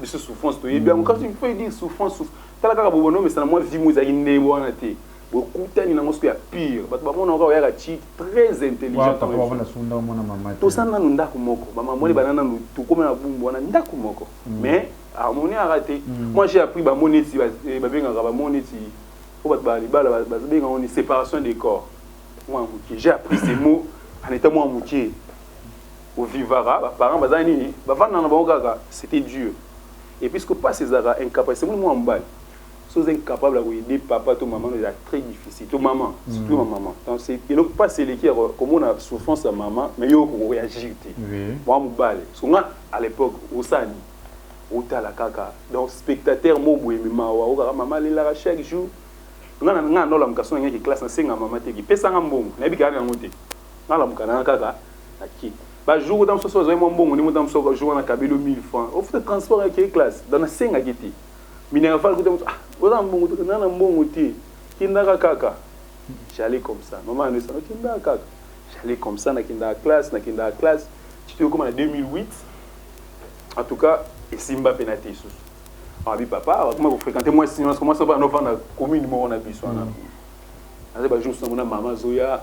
biso souffrance toyebi yango. Quand il faut dire souffrance, tala kaka bobono mesana mwa vie mo ezalaki nde wana te. Bokutani nango soki ya pire, bato bamonaka oyaka chi très intelligent. Tosala nanu ndako moko, bamamoni bana nanu, tokómi na bumbu wana ndako moko, mais harmonie aka te. Moi, j'ai appris bamo neti babengaka bamo neti po bato balibala babengaka ni séparation des corps. Mwa moke j'ai appris ces mots en étant mwa moke. Ovivaka, baparent baza nini, bavanda na bango kaka, c'était dur. Et puisque passe ezalaka incapacité, moni mwa mobali so oza incapable ya koaider papa to mama, eza très difficile, to mama, surtout ma maman. Donc c'est eloko mpasi eleki ya komona souffrance ya mama, mais yo okoréagir te. Mwa mobali so nga à l'époque osani otala kaka, donc spectateur mo boye mawa, okaka mama alelaka chaque jour. Nga nga nolamuka so nangaki classe, nasenga mama teki pesanga mbongo, nayebi kaka yango te. Nalamuka nanga kaka naki bajour ota mosusu azwaki mwa mbongo ndenge ota mosusu jour wana kabeli 1000 francs, ofuta transport yake classe. Donc nasengaki te minerval kuta mosusu. Ah, oza na mbongo te? Na mbongo te, kendaka kaka. J'allais comme ça, mama anesana, okendaka kaka. J'allais comme ça, nakendaka classe, nakendaka classe tito ekoma na 2008. En tout cas esimba mpe na te lisusu. Abi papa akoma kofréquente mwasi nyonso, mwasi oyo anovanda commune moko na biso wana. Aza bajour mosusu namona mama azoya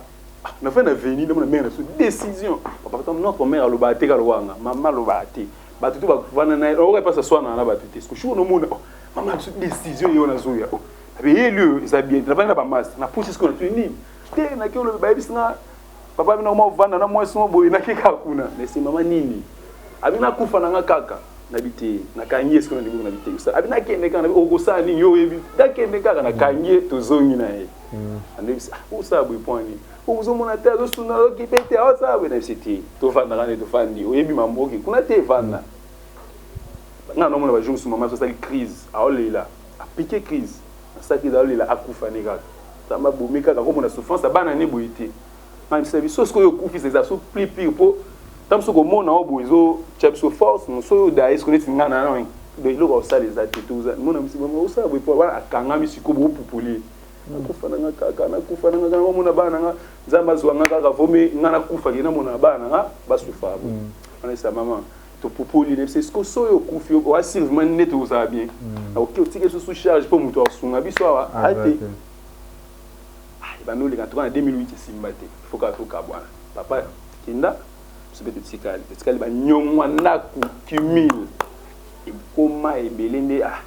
na fin na veni, namona mère na biso décision. Papa, notre mère alobaka te, kaka mama alobaka te, bato to bavanda na ye oyoka epasa swana na bato te. Sikoyo nomona mama na biso décision ye wana azoya abeyeli oyo eza bien te. Navandi na bamasi, napusi sikoyo, natuni nini te, naki olobi bayebisi nga papa bino koma ovanda na mwasi mo boye, naki kaka kuna. Nese mama nini, abi nakufa nanga kaka, nabi te, nakangi ye sikoyo na liboko, nabi te, abi nakende kaka, nabi okosala nini, yo oyebi, nakende kaka, nakangi ye, tozongi na ye. Andebisi osala boye po nini? Ozomona te, azosuna, azokipe te, aosala boye. Nayebisi te, tovandaka nde tofandi, oyebi mambo oke kuna te, evanda nga nomona bajour mosusu mama asali crise, aolela, apike crise, asali crise, aolela, akufa ne kaka, nzambe abomi kaka komona souffrance ya bana ne boye te. Nayebisa biso sikoyo okufisa eza so plus pire, mpo ntango mosusu komona oyo boye ezotya biso force mosu oyo daye siko neti nga na eloko osala eza te. Mona osala boye mpo wana akangami sikoyo, boopupuli, nakufa nanga kaka, nakufa nanga kaka, namona bana nanga, Nzambe azwa nga kaka, vomi nga nakufa ke namona bana nanga basufa boye. Wana esa mama topupuli na biso siko soki okufi oasire vraiment nde tozala bien, oke otiki biso sous charge mpo moto asunga biso awa ate ebandi oleka. Toka na 2008 esimba te, faut kaka tokabwana. Papa kenda, biso mpe totikali, totikali banyongwa ndako cumule ekoma ebele nde. Ah,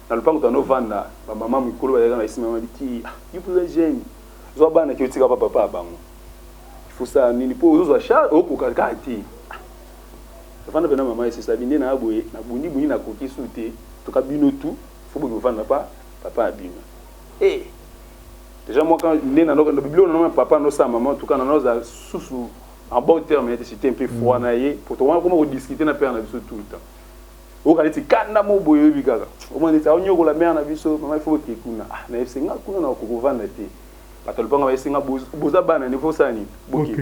na lopango toanovanda, bamama mikolo bazalaka na esima, mama biti yo mpoza jeune, zwa bana ki otika pa papa ya bango, ifosala nini mpo ozozwa charge, okoka kaka te. Avanda mpe na mama esesabi nde na boye, nabundi bundi, nakoki su te, toka bino tu fo boki kovanda pa papa ya bino. Eh, déjà moi, quand nde na biloko na papa nosala mama, en tout cas nanoza susu en bon terme ete c'était un peu froid na ye po towana koma kodiscute na père na biso tout le temps. Oyoka neti kanda mo boye, oyebi kaka omona neti aonyokola mère na biso. Mama, ifo boke kuna. Ah, nayebisi nga kuna na okoki kovanda te, bato lopanga bayesi nga boza bana nde fosala nini, boke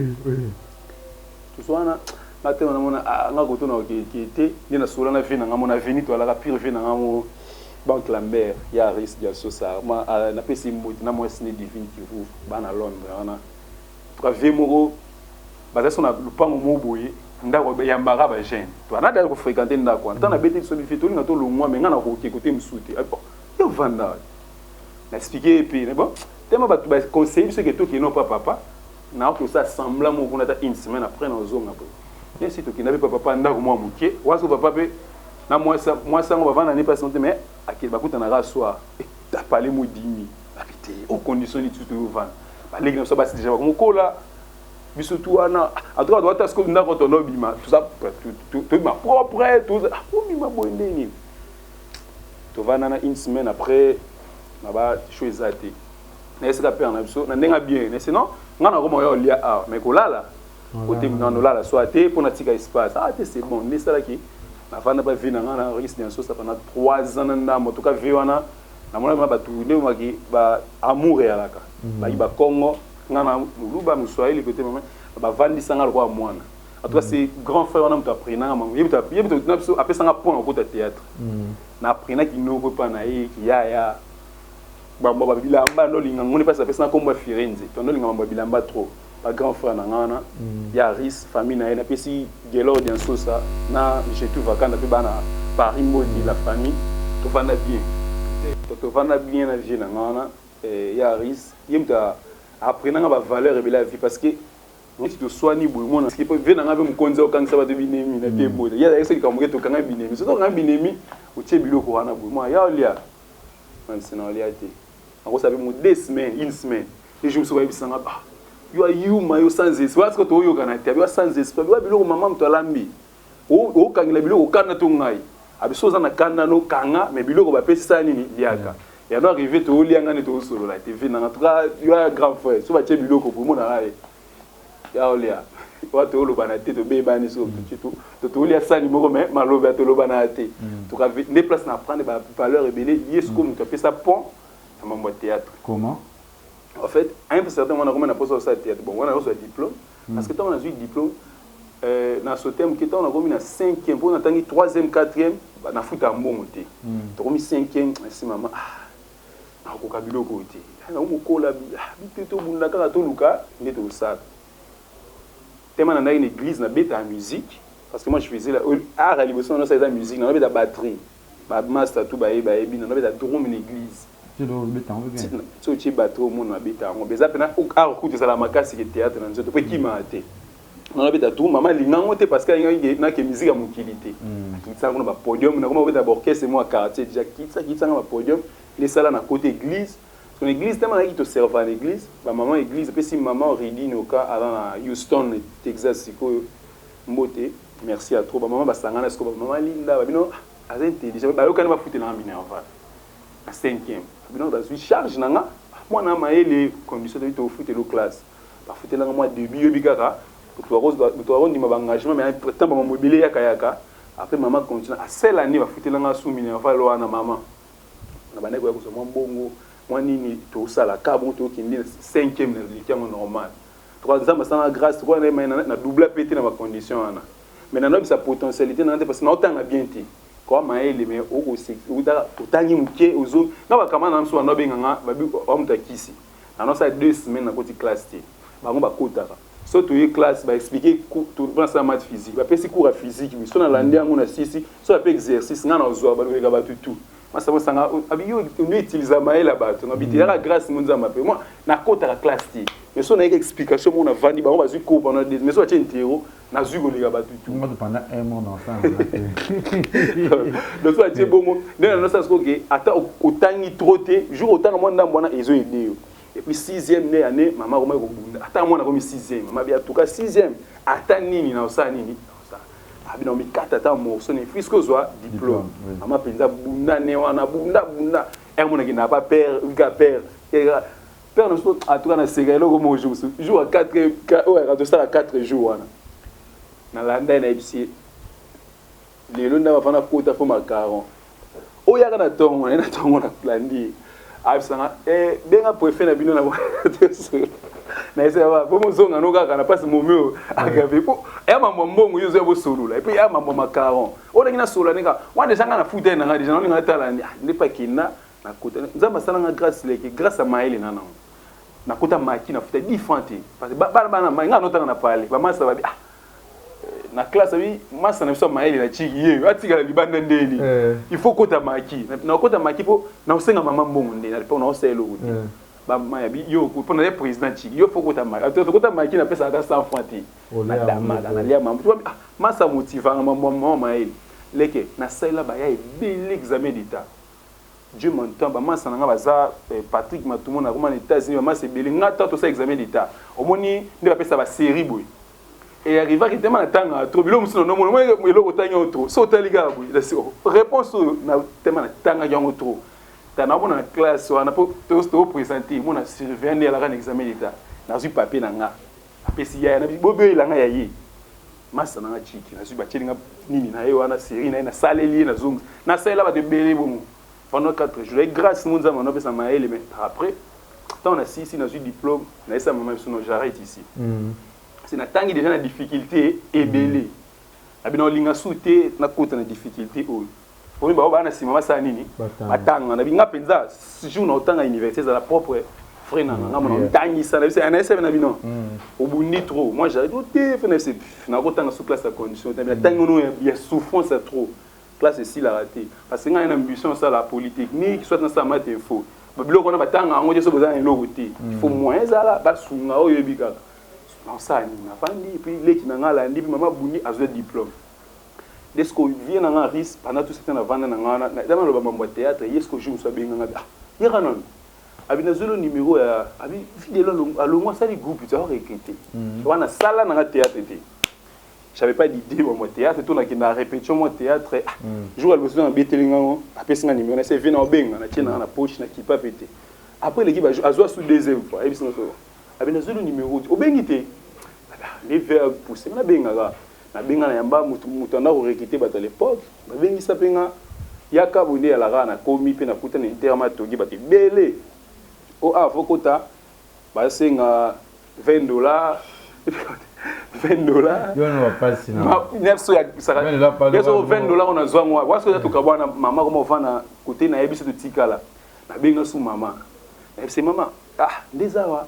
toso wana. Nga te namona nga koto na okeke te nde nasola na vie na nga mo na veni, toalaka pire vie na nga mo Banque Lambert ya Aris Diasosa. Ma napesi mbote na mwasi ne Divine Kivu, bana Londres wana. Tuka vie moko baza so na lupango moko boye, ndako eyambaka bajeune, to ana dala kofréquente ndako wana. Ntango nabeti biso bife, tolinga tolongwa, me nga na koke kote mosusu te, yo vanda na explique ye mpe bon tema bato baconseille biso ke tokende pa papa naoki osala semblant moko kuna ata une semaine, après nazonga boye. Nesi tokenda mpe pa papa, ndako mwa moke waso, papa mpe na mwasi yango bavanda ne mpasi te, mais akende bakutanaka soir tapale modimi abi te o condition nini tutu ovanda, baleki na biso basi déjà bakomokola biso tu wana. En tout cas toata sikoyo ndako tonobima, tobima propre, obima boye nde nini. Tovanda na une semaine après na ba show eza te, nayesika père na biso na ndenge bien, nayesi non, nga nakoma oya olia awa, mais kolala kote nolala so te mpo natika espace. Ah te, c'est bon. Nde esalaki navanda ba vie na nga na risque nsosa pendant 3 ans na ndambo. En tout cas vie wana namona bato nde maki ba amour eyalaka baki bakongo, nga na moluba, moswahili kote mama bavandisanga lokola mwana. En tout cas c'est grand frère wana moto aprenanga mango, ye moto na biso apesanga point okota théâtre, na apprenaki noko epa na ye kiyaya bambo babilamba ndolinga ngoni mpasi apesanga nkombo ya Firenze to ndolinga mambo ya bilamba trop. Ba grand frère na nga wana ya Aris, famille na ye, napesi Gelor Diansosa na Jetou Vakanda mpe bana Paris Mbodi, la famille, tovanda bien, tovanda bien na vieux na nga wana ya Aris. Ye moto apprena nga ba valeur ebele ya vie, parce que neti toswani boye, mona vieux na nga mpe mokonzi okangisa bato binemi na te boye. Ye azalaki soki likambo moke, tokanga binemi, soki tokanga binemi, otie biloko wana boye, mwa ya olia nabisa na olia te, nakosala mpe mo 2 semaines, une semaine. Le jour mosusu bayebisa nga: "Ah, yo ayuma, yo sans esprit." Wana sikoyo toyokana te. Abiwa sans esprit, abiwa biloko mama moto alambi, okangela biloko kanda to ngai abiso oza na kanda nokanga, mais biloko bapesi sala nini, liaka yano arrivé, toolia nga nde toosolola te. Vieux nanga, en tout cas yo ya grand frère, so batie biloko boye, omonaka ye ya olia wa, toolobana te, tobebani. So tolia sani moko, mais maloba ya tolobana te. Toka nde place na apprendre bavaleur ebele. Ye sikoyo moto apesa pont na mambo ya théâtre. Comment? En fait, à un certain moment, nakoma na posa kosala théâtre. Bon, wana nazwa diplôme, parce que ntango nazwi diplôme, na sote moke, ntango nakomi na cinquième, mpo natangi troisième, quatrième, nafuta mbongo te. Tokomi cinquième, esi mama: "Ah, nakokoka biloko oyo te, nakomokola bite, tobunda kaka, toluka nde tokosala." Tema na ndaki na église, nabeta musique, parce que moi je faisais la art ya liboso na eza musique. Nanabeta batterie, bamaster tout bayebi, nanabeta drum na église. So otie batterie, omona nabeta yango, eza mpena art kutu ezala makasi ke théâtre na nzoto, po ekimaka te. Nanabeta drum, mama alinga yango te, parce que alingaki nake musique ya mokili te. Akitisanga kuna bapodium, nakoma kobeta baorchestre mo ya quartier déjà. Kitisanga bapodium lesala na côté église, son église tema nayaki toserva na église, bamama église epesi mama Ridine Oka, aza na Houston, Texas sikoyo, mbote, merci à trop. Bamama basangana sikoyo, bamama Linda babino aza intelligent, bayokani, bafutelanga minerval na cinquième. Babino bazwi charge na nga, mwana mayele, condition tobi tofutela classe, bafutelanga mwa début. Yobi kaka moto akondima baengagement, mais temps bamamo ebele yaka yaka. Après mama continue asela année, bafutelanga su minerval wana. Mama na bandaki koya kozwa mwa mbongo mwa nini, tosala ka bongo, tokende cinquième, na liki yango normal. Toka Nzambe asalanga grâce, tokoa na double pe te na bacondition wana, mais nanobisa potentialité nanga te, parce que naotanga bien te koa mayele, mais otangi moke ozo na bakama na biso bando babenganga bamoto akisi. Nanosala 2 semaines nakoti classe te. Bango bakotaka, so toye classe, baexpliquer mpona sala math, physique, bapesi cours ya physique, so nalandi yango na sisi, so bape exercice, ngai nazwa balobeka bato tout masamo sanga abi yo ono utiliser mayele ya bato na biti yaka grâce mo Nzambe ape. Moi nakotaka classe te, mais so nayeki explication moko, navandi, bango bazwi cours pendant deux, mais so batie interro, nazwi koleka bato tout. Pendant un mois ensemble. Donc so batie bongo nde na nosala sikoyo ke ata otangi trop te, jour otanga mwa ndambo wana ezoaider yo. Et puis sixième ne année, mama akomaki kobunda, ata mwana akomi sixième, mama bi en tout cas sixième ata nini na osala nini, abi na mikata ata morceau nini, puisque ozwa diplôme. Mama mpenza bunda ne wana, bunda bunda ere monaki na pa père ka père père na biso. En tout cas naseka eloko moko, jour jour ya 4 oyo yaka tosala 4 jours wana, nalanda ye, nayebisi ye lelo nda bafanda kota fo macaron oyo yaka na ntongo naye na ntongo, nalandi ye, ayebisanga: "Benga préfet na bino." Na nayesaka po mozonga no kaka na mpasi momi oyo agabe po ya mambo mbongo, yo ozoya bosolola, et puis ya mambo macaron oyo ndenge nasolola ndenge wana deja nga na futa ye nanga deja naolinga natala nde mpe akenda nakota. Nzambe asalanga grâce leke, grâce ya mayele na nango nakota maki, nafuta 10 francs te, parce que bana bana nga notanga na pale bamasa babi: "Ah, na classe abi masa na biso ya mayele na chiki ye atikala libanda ndeni, il faut kota maki." Nakota maki mpo naosenga mama mbongo nde mpo naosala eloko te. Bamaya bi yo mpo naye président chiki, yo faut kota maki. Tokota maki, napesaka ata 100 francs te, nalia mama. Masa motivanga mama mayele leke, nasalela baya ebele examen d'état. Dieu m'entend, bamasa na nga baza Patrick Matumo, nakoma na États-Unis, bamasa ebele nga ta tosala examen d'état, omoni nde bapesa basérie boye. E arrivaki tema na ntanga trop biloko mosusu, nanomona omoni eloko otangi yango trop, so otali kaka boye, réponse oyo na tema natangaki yango trop. Ta naomona na classe wana mpo toprésente, mona surveillant nde alaka na examen d'état, nazwi papier na nga, apesi yaya na boboyela nga ya ye masa na nga chiki, nazwi batieli nga nini na ye wana, série na ye, nasaleli ye, nazongisa, nasalela bato ebele bongo pendant 4 jours. Grâce mo Nzambe anopesa mayele. Mais après ntango nasisi, nazwi diplôme, nayesa mama biso: "No, j'arrête ici." C'est natangi déjà na difficulté ebele, abi na olinga su te, nakota na difficulté oyo omi bao baa na nsima basala nini, batanga. Nabi nga mpenza jour na otanga université ezala propre. Frère na nga mona ntangisa na biso na ese na bino. Obundi trop. Moi j'arrive au te frère na biso na kotanga sous classe ya condition te. Mais tango no ya souffrance trop. Classe esilaka te. Parce que ngai na ambition osala polytechnique soit nasala math info. Biloko wana batanga yango te so boza na eloko te. Il faut moyen ezala basunga oyo oyebi kaka. Nasala nini? Nafandi puis leki na ngai alandi puis mama abundi azwa diplôme. Nde sikoyo vie na ngai rice pendant tout ce temps navanda na ngai wana eza naloba mambo ya théâtre ye sikoyo jour mosusu abenga ngai ah yaka nanu abi nazweli numéro ya abi fidèle alongwa asali groupe ti aorecruter wana sala na nga théâtre te. J'avais pas d'idée mambo ya théâtre to nakenda na répétition mwa théâtre. Ah, jour ya liboso nabeteli ngango apesi nga numéro nase vie na obenga na tie na nga na poche na kipa pe te. Après eleki azwa su deuxième fois ayebisi nga so abi nazweli numéro te obengi te nde vers pousse nga nabengaka nabenga na yamba mutu mutu anda korecruter bato à l'époque babengisa mpe nga yaka boye nde yalaka nakomi mpe nakuta na interma togi bato ebele o awa fo kota basenga 20 $, 20 $. Nyonso ya 20 $ oyo nazwa ngo wapi soki toka bwana mama koma ovanda kote nayebi so totikala nabenga su mama nayebise mama ah nde eza awa.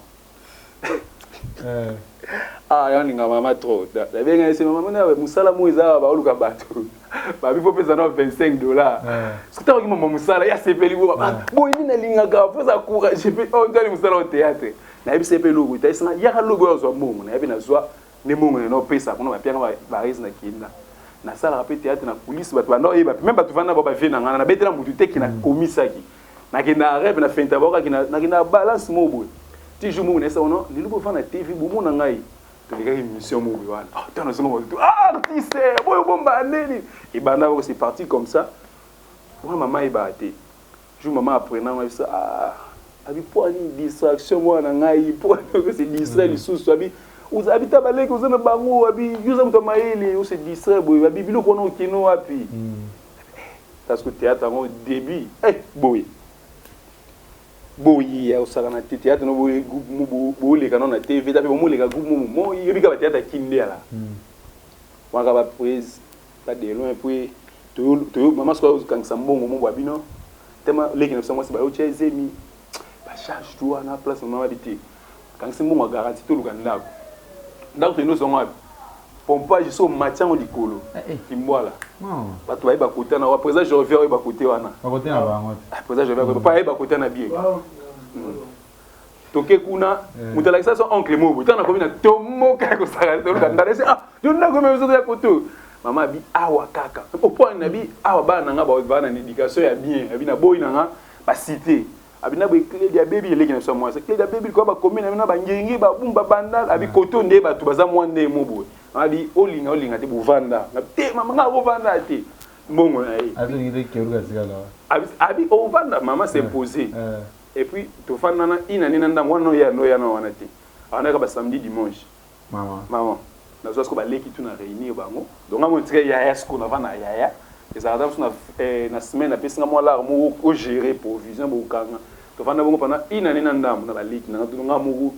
Ah yaninga mama trop nabenga yese mama na mosala mo eza awa baoluka bato babi fo pesa na 25 $. Soki ntango mama mosala ya sepeli bo boye nde nalingaka fo eza courage mpe oyo ntali mosala o théâtre nayebisa ye mpe eloko te ayesinga yaka lobi oyo azwa mbongo nayebi nazwa nde mbongo nena opesa kuna bapianga barise na kenda nasalaka mpe théâtre na coulisse bato banda oyeba mpe même bato vanda bao bavie na ngana nabetela motu te ki nakomisaki nakenda rêve na fenta baokaki nakenda balance mo boye ti jour moko nayesa ono lelo bovanda na TV bomona ngai tolekaki émission moko boye wana ntango nazonga bato ah artiste boyo bomba ndeni ebanda boko. C'est parti comme ça wana mama ayebaka te. Jour mama apprenant nga biso ah abi po ani distraction mwana ngai po ani se distrait lisusu abi abi ta baleki oza na bango abi yo oza moto ya mayele ose distrait boye abi biloko wana okende wapi parce que théâtre yango début eh boye boye ya osaka na te théâtre no boye groupe boleka no na TV ta mpe bomoleka groupe mo mo yebi kaka bathéâtre akinde ala wana baprise pas de loin. Puis toyo mama soki azokangisa mbongo mo bwa bino tema leki na biso mwasi bayotia ezemi bacharge tu wana place mama babi te akangisi mbongo ya garantie toluka ndako ndako toyende ozongo wapi pompage so omati yango likolo kimbwala bato bayeba kote na wa président Jorvier oyeba kote wana président Jorvier pa ayeba kote na bien toke kuna moto alakisa so oncle mobo ntango nakomi na tomoka ya kosaka toluka ndako ese ah yo ndako me biso ya koto mama abi awa kaka opoani na bi awa bana na nga baa na éducation ya bien abi na boyi na nga bacité abi na boye clé ya bebi eleki na biso ya mwasi clé ya bebi likoya bakomi na bino bangengi babumba bandal abi koto nde bato baza mwa nde mo boye abi olinga olinga te bovanda te mama nga akovanda te mbongo na ye abi ovanda mama s'imposer et puis tofanda na ina nini na ndambo wana oya noya na wana te awanaka basamedi dimanche mama nazwa siko baleki tu na réunir bango donc nga mo tika yaya siko nava na yaya ezalaka ta mosu na semaine apesinga mwa lare moko ogérer provision bokanga tofanda bongo pendant une année na ndambo na baleki nanga nga moko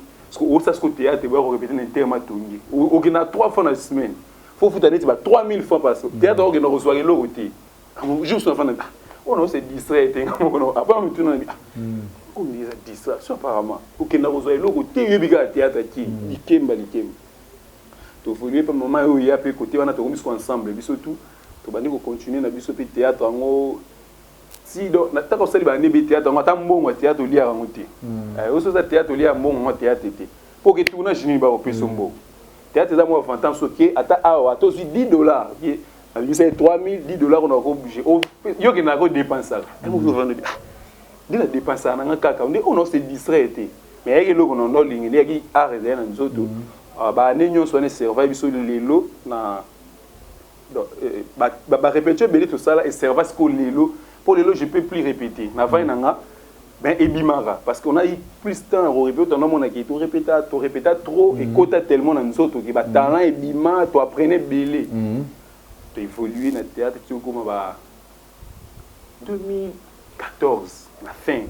osa siko théâtre boya korépéter na inter matongi okenda trois fois na semaine fo futa neti ba 3000 fois parce que théâtre okenda kozwaka eloko te jour so nafanda oyo na ose distrait te nga moko après mituna na oyo eza distraction apparemment okenda kozwa eloko te oyebi kaka théâtre ki likemba likemba toévolue mpe mama oyo ya mpe kote wana tokomi siko ensemble biso tout tobandi kocontinue na biso mpe théâtre yango ti donc nataka osali bande mpe théâtre yango ata mbongo ya théâtre oliaka yango te oso oza théâtre oliaka mbongo yango théâtre te mpo ke tournage nini bakopesa mbongo théâtre eza mwa avantage soki ata awa ata ozwi 10 $ ke nabimisa ye 3000 10 $ ona kobouge yo okendaka kodépensaka nde na dépensaka nanga kaka nde oyo na ose distraire te mais ayaki eloko na ndo olingi nde yaki art ezali na nzoto baane nyonso wana eserva biso lelo na barépétition ebele tosala eserva sikoyo lelo mpo lelo je peux plus répéter na vai na nga ben ebimaka parce qu'on a eu plus temps ya korépéter tanda omonaki torépéta torépéta trop ekota tellement na nzoto ke batalent ebima toapprene ebele toévolue na théâtre ti okoma ba 2014 na fin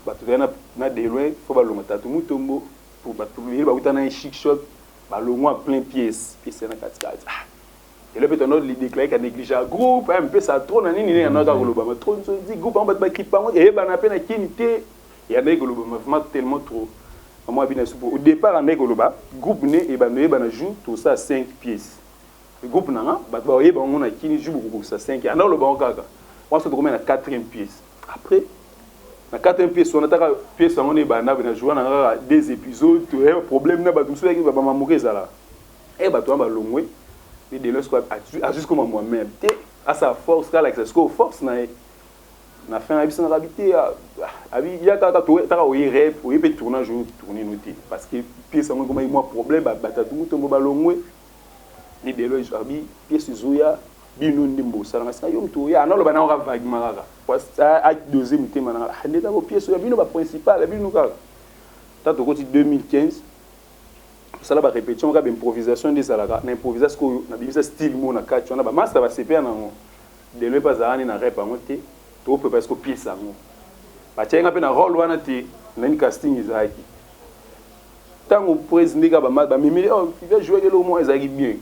bato toya na de loin fo balonga tatu mutombo po bato ye bauta na ye chic shot balongwa plein pièce pièce na katikati. Ah lelo mpe tono déclaré ka néglige ya groupe mpesa trop na nini ndenge yango kaka kolobama trop nzonzi groupe yango bato bakipa yango eyebana mpe na kini te. Eyandaki koloba vraiment tellement trop. Maman abi na biso au départ andaki koloba groupe ne ebanda oyeba na jour tosala 5 pièces. Groupe na nga bato bakoyeba yango na kini jour bokokokisa 5 anda oloba yango kaka wana so tokomi na 4e pièce. Après na 4e pièce wana taka pièce yango ne ebanda na jour wana kaka deux épisodes toyeba problème na bato mosusu yaki bamamoka ezalaka e bato wana balongwe nde delo sikoyo azwi sikoyo mamwa meme te asala force kalakisa sikoyo force na ye na fin ayebisi nga abi te abi ya kaka taka oye rep oye mpe tournage oyo tourne no te parce que pièce yango ekomaki mwa problème batatu mutombo balongwe nde delo abi pièce ezoya bino nde mbosala nga sika yo moto oya analoba nango kaka vaguement kaka adose motema nanga nde kaka pièce oya bino baprincipal bino kaka ta tokoti 2015 tosala barépétition kaka baimprovisation nde ezalaka na improvisation sikoyo nabimisa style mo na kati wana bamasta basepela nango delo mpe azalaka nde na rep yango te toprépare siko pièce yango batiaki nga mpe na rôle wana te nani casting ezalaki ntango prise nde kaka bamemeli oh va jouer eloko moko ezalaki bien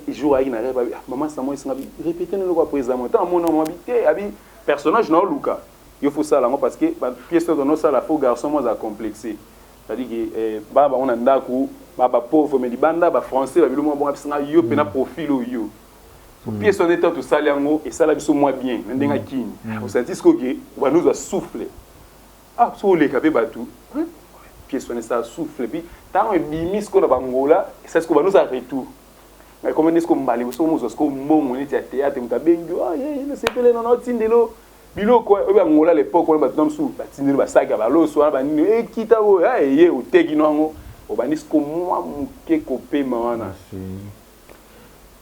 jour ayaki na rep abi mama samo esinga bi répété na eloko ya président mo ntango amona mama bi te abi personnage na oluka yo faut sala yango parce que pièce oyo tonosala faut garçon mo azala complexé, c'est-à-dire que bana bango na ndako bapauvre mais libanda bafrançais babilo moko bongo abisinga yo mpe na profil oyo pièce wana ete tosali yango esala biso mwa bien na ndenge akini osanti sikoyo ke banda ozwa souffle ah so oleka mpe bato pièce wana esala souffle puis ntango ebimi sikoyo na bangola esala sikoyo banda ozala retour ekomi nde sikoyo mbala soko mozwa sikoyo mbongo neti ya théâtre moto abengi nasepele nana otindelo biloko oyo bangola l'époque wana bato na mosusu batindeli basaki ya baloso wana banini ekita oyo eye oteki no yango obandi siko mwa moke kopema wana.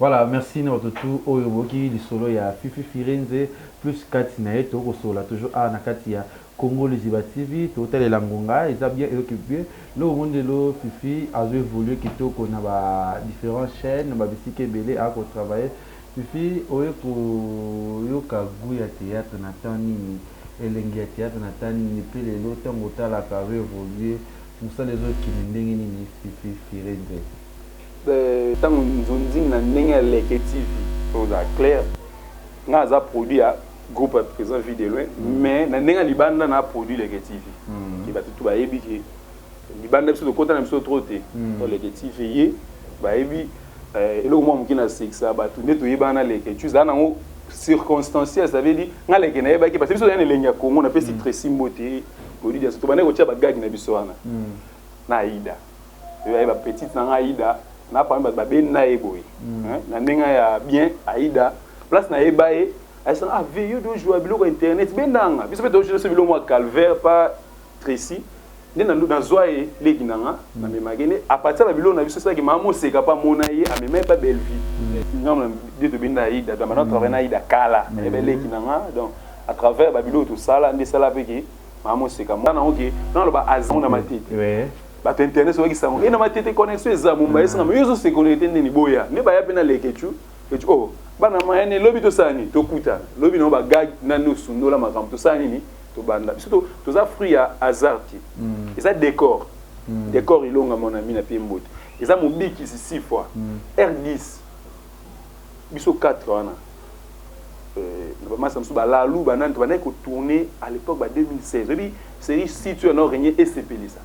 Voilà, merci na bato tu oyo boyoki lisolo ya Fifi Firenze plus kati na ye tokosola toujours awa na kati ya Congo Liziba TV. Totalela ngonga eza bien, eyoki bien loko ngo ndelo Fifi azo évolue kitoko na ba différentes chaînes na babisika ebele akotravaille. Fifi, oye koyoka goût ya théâtre na temps nini, elengi ya théâtre na temps nini, mpe lelo ntango otalaka azo évolue, mosala ezokende ndenge nini, Fifi Firenze? Ntango nzonzingi na ndenge ya Leke TV, ozala clair, nga aza produit ya groupe ya président Vie de Loin, mais na ndenge ya libanda na produit Leke TV ke bato tu bayebi ke libanda biso tokɔta na biso trop te. To Leke TV ye bayebi eloko mwa moke na sekisa bato nde toyebana na Leke tu ezala nango circonstanciel. Ça veut dire nga Leke nayebaki parce que biso toya na elengi ya Congo napesi Tracy mbote produit diaso tobandaki kotia bagagi na biso wana na Aida oyeba petite na nga Aida na parmi bato babeni na ye boye na ndenge ya bien. Aida place nayeba ye ayesanga ah ve yo tozwa biloko ya internet bendanga biso mpe tozwa biso biloko mwa calvaire pa Tracy nde nazwa ye leki na nga namemaki nde à partir ya biloko na biso esalaki mama moseka mpa mona ye amema ye mpa Bellevue ngambo nde tobenda Aida. Donc bana travaille na Aida kala nayeba leki na nga. Donc à travers babiloko tosala nde esala mpe ke mama moseka nango ke naloba azango na matete bato internet soki sango e na matete connexion eza momba esanga yo ozose connecte ndeni boya nde baya mpe na Lekecu ecu oh bana mayane lobi tosala nini tokutana lobi nango bagag nani osundola makambo tosala nini tobanda biso toza fruit ya hasard te. Eza décor décor ilonga mon ami na pie mbote eza mobikisi six fois R10 biso 4 wana na bamasa mosusu balalu banani tobandaki kotourne à l'époque ba 2016 oyebi série si tu ana régné esepelisa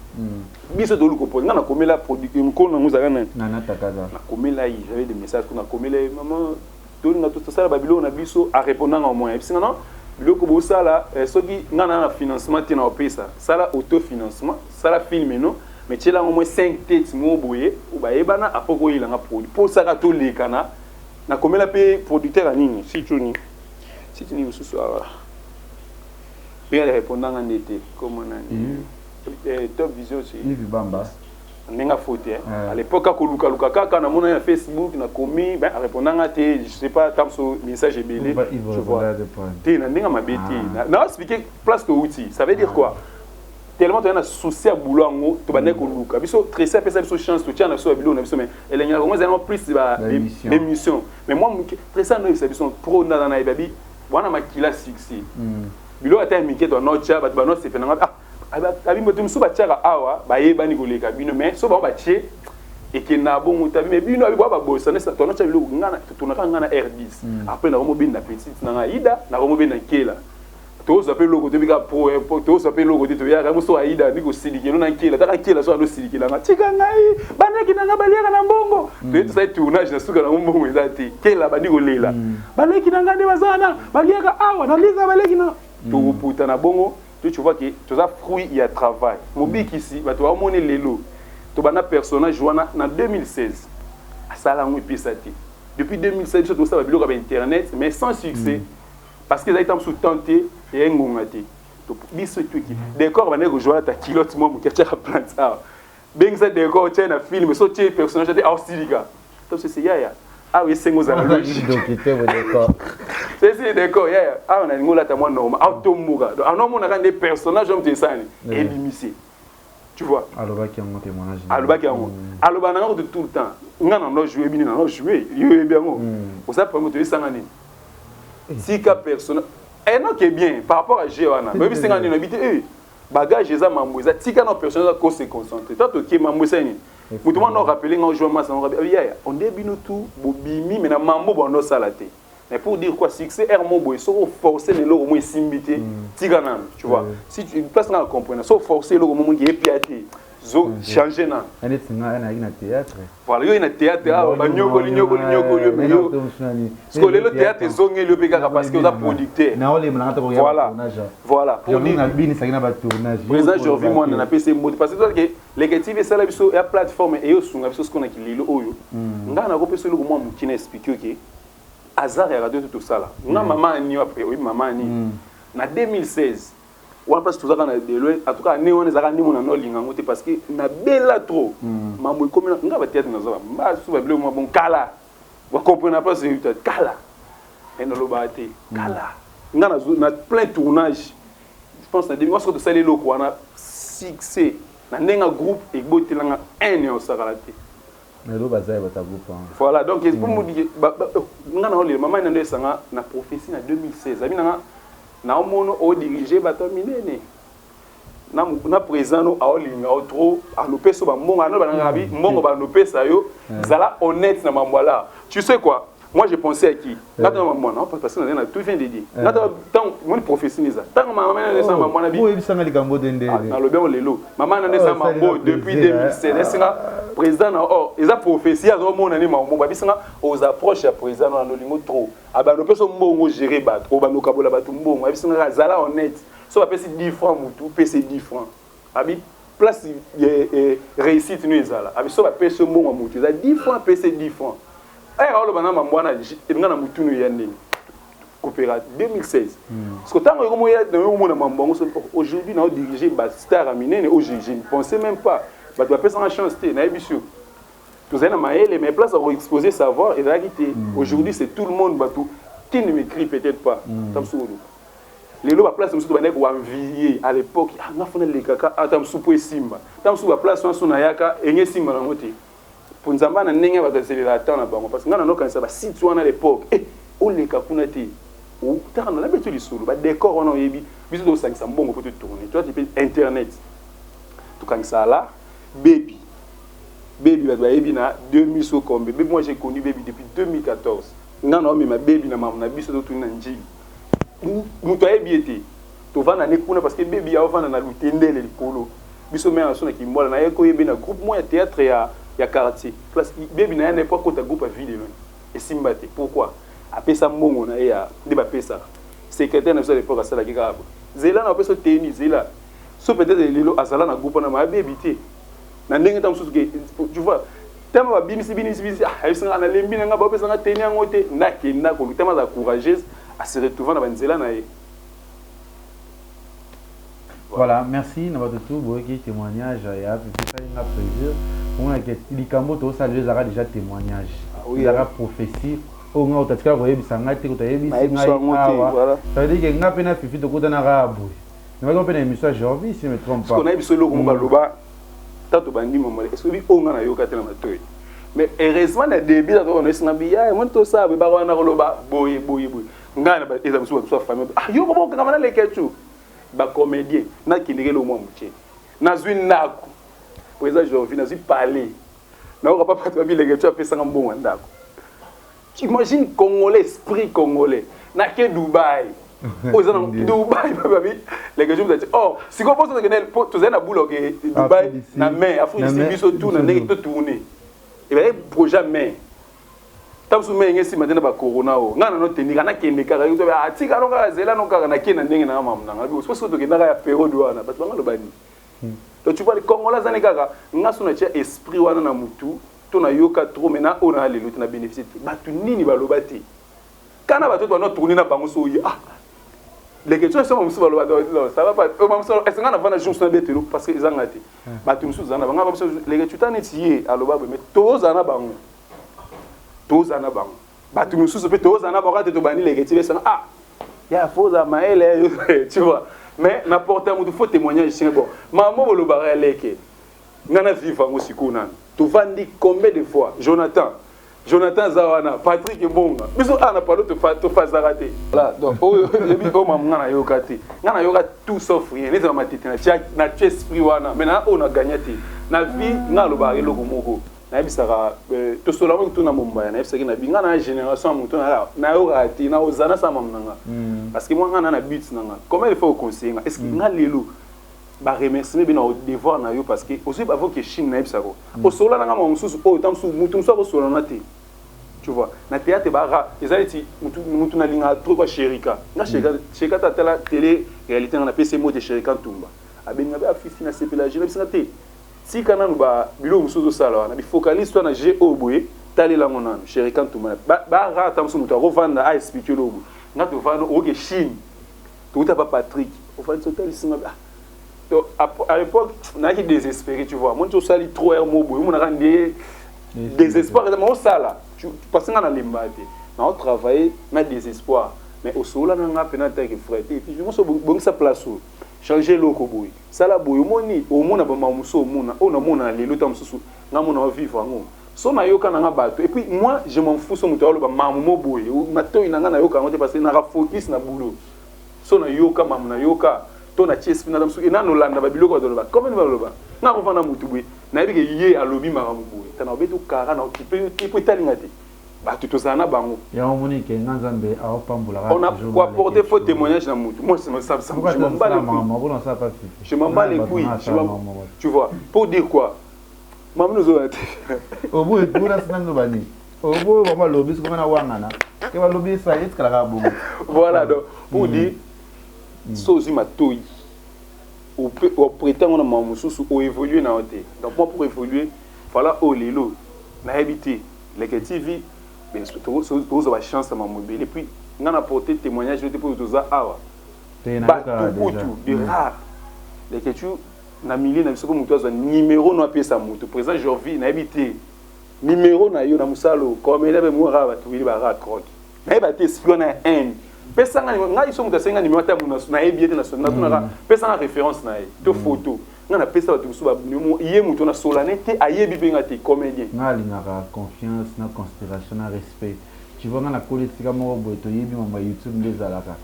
biso toluka nga nakomela produit nkolo nango ezalaka nani nakomela ye. J'avais des messages ko nakomela ye mama tolinga tosala babiloko na biso arépondanga au moins ebisinga non biloko bosala soki nga na na financement te na opesa sala autofinancement sala film no mais tiela yango moins 5 têtes moko boye oyo bayebana apres koyelanga produit mpo osaka toleka na nakomela mpe producteur ya nini situni site nini mosusu awa mpe arépondanga nde te komo nani Top Vision. Yves Bamba. Ndenge afaute à l'époque akolukaluka kaka namona na Facebook nakomi ben arépondanga te je sais pas ntango so message ebele je vois te na ndenge mabe te na expliquer place touti. Ça veut dire quoi? Tellement toya na souci ya boulot yango tobandaki koluka biso Tracy apesa biso chance totia na biso ya biloko na biso mais elengi na Kongo ezali plus baémission. Mais moi moke Tracy anoyebisa biso pro naza na yebi abi wana makila succès biloko ata ya mike toanotia bato banosepe nanga ah abi moto mosusu batiaka awa bayebani koleka bino mais so bango batie ekenda bongo tabi mais bino abi bwa babosa tonotia biloko nga totonaka nga na R10 après nakomobenda petite nanga Ida nakomobenda Nkela. Tozwa mpe eloko toyebi kaka po tozwa mpe eloko te, toyaka moso aida ndi kosilikela na nkela, taka nkela so andosilikela nga, tika ngai, bandaki na nga baliaka na mbongo. Toye tosali tournage, na suka nango mbongo eza te, kela bandi kolela, baleki na nga nde baza wana baliaka awa, naliaka baleki na tokoputa na bongo. Tu vois que toza fruit ya travail. Mobikisi bato baomoni lelo, tobanda personnage wana na 2016, asala yango epesa te. Depuis 2016 biso tosala biloko ya bainternet, mais sans succès, parce que ezali ntango mosusu temps te, eya ngonga te. Biso etuki décor bandeki kozwa ata kilote mwa moke, atiaka plante awa, bengisa décor, tie na film, so tie personnage te, aosilika to sese yaya awa, esengo ozala logique, sesi décor yaya awa, nalingi olata mwa normal, aotomboka. Donc anomonaka nde personnage oyo moto esani ebimisi, tu vois. Alobaki yango, témoignage. Alobaki yango, aloba nanga kutu tout le temps, nga na no jouer, bini na no jouer, yo oyebi yango, oza premier, toyesanga nini, tika personnage enoke bien par rapport à jeu wana, oyebisinga nini, oyebi te bagage eza mambo eza, tika na personnage ako se concentrer. To tokie mambo esali nini, moto mwana orappeler nga ojoi masa ngo, yaya onde bino tu bobimi me na mambo bando osala te. Mais pour dire quoi, succès air mo boye, soki oforce na eloko mo esimbi te, tika nano, tu vois. Si tu place nga comprendre, so force eloko mo mongi epia te, zo changer nano. Neti nga nayaki na théâtre. Voilà, yo na théâtre awa banyokoli nyokoli nyokoli yo, mais yo siko lelo théâtre ezongeli yo mpe kaka parce que oza producteur. Voilà, pour dire nabinisaki na batournage. Président Jorvi Mwana, napesi ye mbote, parce que ke Leke TV esala biso ya plateforme eyosunga biso. Siko na kilelo oyo ngai nakopesa eloko mwa moke na expliquer oke hasard ya radio to tosala nga mama ani après oyebi mama ani na 2016 wana, place tozaka na de loin. En tout cas année wana ezalaka ndimo na nolinga yango te, parce que nabela trop, mambo ekomi nga batéâtre naza basu babiloko mwa bon kala, bacomprendre place euta kala e nalobaka te kala. Nga na plein tournage, je pense na demi soki tosali eloko wana succès na ndenge ya groupe ebotelanga un ya osakala te. Lelo baza ya bato ya groupe wana. Voilà, donc po modi nga na olela mama nando esanga na prophétie na 2016, abi nanga naomona odirige bato ya minene na président no aolinga o trop, alopesa bambongo ano bananga bi mbongo banopesa yo, zala honnête na mambo ala. Tu sais quoi, moi je pensais à qui? Ngata na mama non, parce que na tout vient de dire ngata tant moni prophétie niza tant mama na esa mama na bi. Oyebisanga likambo te ndenge. Nalobi yango lelo, mama na ndesa mambo depuis 2016, esinga président na or eza prophétie, azomona ni mambo babisinga aux approches ya président na nolingo trop, abando opesa mbongo gérer bato, obando kabola bato mbongo, abisinga azala honnête, so bapesi 10 francs mutu, pesi 10 francs, abi place réussite no ezala, abi so bapesi mbongo ya mutu eza 10 francs, pesi 10 francs. Aya oloba na mambo wana nga na mutunu ya ndenge coopéra 2016, parce que ntango yokomona mambo yango, aujourd'hui nao dirige bastar ya minene oyo je ne pensais même pas, bato bapesanga chance te. Nayebi sûr tozali na mayele, mais place ya koexposer savoir ezalaki te. Aujourd'hui c'est tout le monde, bato qui ne m'écrit peut-être pas ta mosusu oluka lelo baplace mosusu bandaki koenvier à l'époque, ah nga fona lekaka ata mosusu po esimba ta mosusu baplace wana so nayaka enge esimba nango te, po Nzambe na ndenge bato azelelaka temps na bango, parce que nga nanokanisa basite wana à l'époque, eh oleka kuna te, otaka na nabeto lisolo badécor wana, oyebi biso tosangisa mbongo po totourne toi mpe internet tokangisa la baby baby, bato bayebi na 2000 so combien baby. Moi j'ai connu baby depuis 2014, nga na omema baby na mamu na biso totuni na Njili, moto ayebi ye te, tovanda ne kuna parce que baby aovanda na Lutendele likolo, biso me na so na Kimbwala. Naye koyebi na groupe moko ya théâtre ya quartier, place baby na ye na po akota groupe ya ville loin esimba te. Pourquoi? Apesa mbongo na ye ya nde bapesaka secrétaire na biso à l'époque, asalaki kaka boye, zela na bapesa teni zela so peut-être lelo azala na groupe wana mayabebi te na ndenge ta mosusu ke tu vois tama babimisi binisi bisi, ayebisinga nalembi na nga, baopesanga teni yango te, nakenda koluka tama aza courageuse, ase retrouva na banzela na ye. Voilà, merci na bato tu boyoki témoignage ya esali nga plaisir omonake likambo tosala lelo ezalaka déjà témoignage, ezalaka prophétie oyo nga otatikala koyebisa ngai te, kotoyebisi ngai awa. Ça veut dire que nga mpe na Fifi tokutanaka boye, nabaki mpe na émission ya Jorvi, si je me trompe pas. Nayebi so eloko moko aloba tato bandima mole est-ce que oyo nga nayoka te na matoi, mais heureusement na début tato nayesinga biya moni tosala boye, baka wana koloba boye boye boye, ngai na eza mosusu bato ya famille, ah yo kobokangama na Leketu bacomédien, nakendeki eloko mwa moke, nazwi ndako po eza Jorvi, nazwi palais, nayoka pa bato babi Leketu apesanga mbongo ya ndako. Tu imagines, congolais, esprit congolais, nake Dubai. Oyo eza na Dubai babi leke jour ati oh sikoyo mpo tozokende mpo tozali na boule oke Dubai na mai Afrique du Sud biso tout na ndenge to tourner ebale projet mai ntango mosusu mai enge nsima te na bacorona oyo ngai nano tendika nakende kaka atika no kaka zela no kaka nakende na ndenge nanga mamu nanga soki soki tokendaka ya periode wana bato banga loba nini donc tu vois le congolais azali kaka nga so natia esprit wana na mutu to nayoka trop mais na oyo na lelo te na bénéficie te bato nini baloba te Kana bato bano tourner na bango so ye ah leke tso so mosusu baloba non ça va pas oh mamusu est-ce nga na vana jour so betelo parce que ezanga te bato mosusu zana banga baso leke tu tani ti ye aloba mais toza na bango toza na bango bato mosusu pe toza na bango te tobandi leke ti besanga ah ya foza maele tu vois mais na porte ya motu faux témoignage singa bon mamo bolobaka ya leke nga na vivre yango sikoyo nanu tovandi combien de fois Jonathan Jonathan aza wana, Patrick Ebonga. Biso awa na palo tofazaka te. Voilà, donc oyo yebi oyo mamu nga nayoka te. Nga nayoka tout sauf rien. Neti na matete na tia na tia esprit wana, mais na oyo na gagna te. Na vie nga alobaka eloko moko. Nayebisaka euh, tosola ngo tuna mombaya nayebisaki na bi nga na génération ya moto na nayokaka te na ozana sa mamu na nga. Mm. Parce que moi nga na na but na nga. Comment il faut conseiller nga? Est-ce que mm. nga lelo ba remerciement bino devoir na yo parce que ozwi bavo ke Chine nayebisa ko mm. osolola na nga makambo mosusu oyo ta mosusu motu mosusu akosolola na te tu vois na théâtre ba eza neti mutu nalingaka trop kwa sherika nga sherika mm. sherika ta tala télé réalité nga napesi ye mbote sherika ntumba abengi nga afifi ah, nasepela je nabisi nga te tika nanu ba biloko mosusu ozosala wana bifocalise toi na je oyo boye talela yango nanu sherika ntumba ba rare ta mosusu moto akovanda a explique lobo nga tovanda oke Chine Towuta pa Patrick. Ofandisi otalisi nga ah. Donc à l'époque nayaki désespéré tu vois. Moi tosali trop heure mo boye omonaka nde désespoir eza osala parce nga nalemba te. Na travailler na désespoir. Mais osolola na nga pena tant que frère te. Et puis je bongisa place oyo. Changer eloko boye. Sala boye omoni omona ba makambo mosusu omona oyo namona lelo ta mosusu nga mona vivre yango. So nayoka na nga bato et puis moi je m'en fous so moto aloba mamu mo boye matoi na nga nayoka yango te parce que naka focus na boulot so nayoka mamu nayoka to na tie esprit na mosusu nano landa ba biloko bato loba comment baloba nga kovanda motu boye nayebi ke ye alobi makambo boye tana obeti okara na okipe yo te po etali nga te bato tozala na bango yango omoni ke nga nzambe aopambolaka on a quoi porter faux témoignage na motu moi ça, ça, je m'en bats les couilles je m'en bats les couilles tu vois pour dire quoi Mama nozoba te. Oboye kuna sina nzoba nini? Oboye mama lobi sikoyo na wangana. Ke balobi sa etikala kaka bongo. Voilà donc pour mm. dire so ozwi matoyi oprete yango na mawa mosusu oévolue na yo te. Donc moi pour évoluer voilà oyo lelo nayebi te Leke TV tozwa bachance ya mambo ebele puis nga na porte témoignage yo te mpo toza awa bato kutu de rare Leke tu na milieu na biso ko mutu azwa numero no apesa mutu président Jorvi nayebi te numero na yo na mosala oyo comédien mpe mwa bato wili ba ra croque nayeba te esprit wana ya haine pesa nga ngai so moto asenga numero ata mona nayebi ye te natunaka mm. pesa nga référence na ye to mm. photo nga napesa bato mosusu ye moto na solane te ayebi mpe nga te comédien nga alingaka confiance na considération na respect Tu vois nga nakoli esika moko boye toyebi mambo ya YouTube nde ezalaka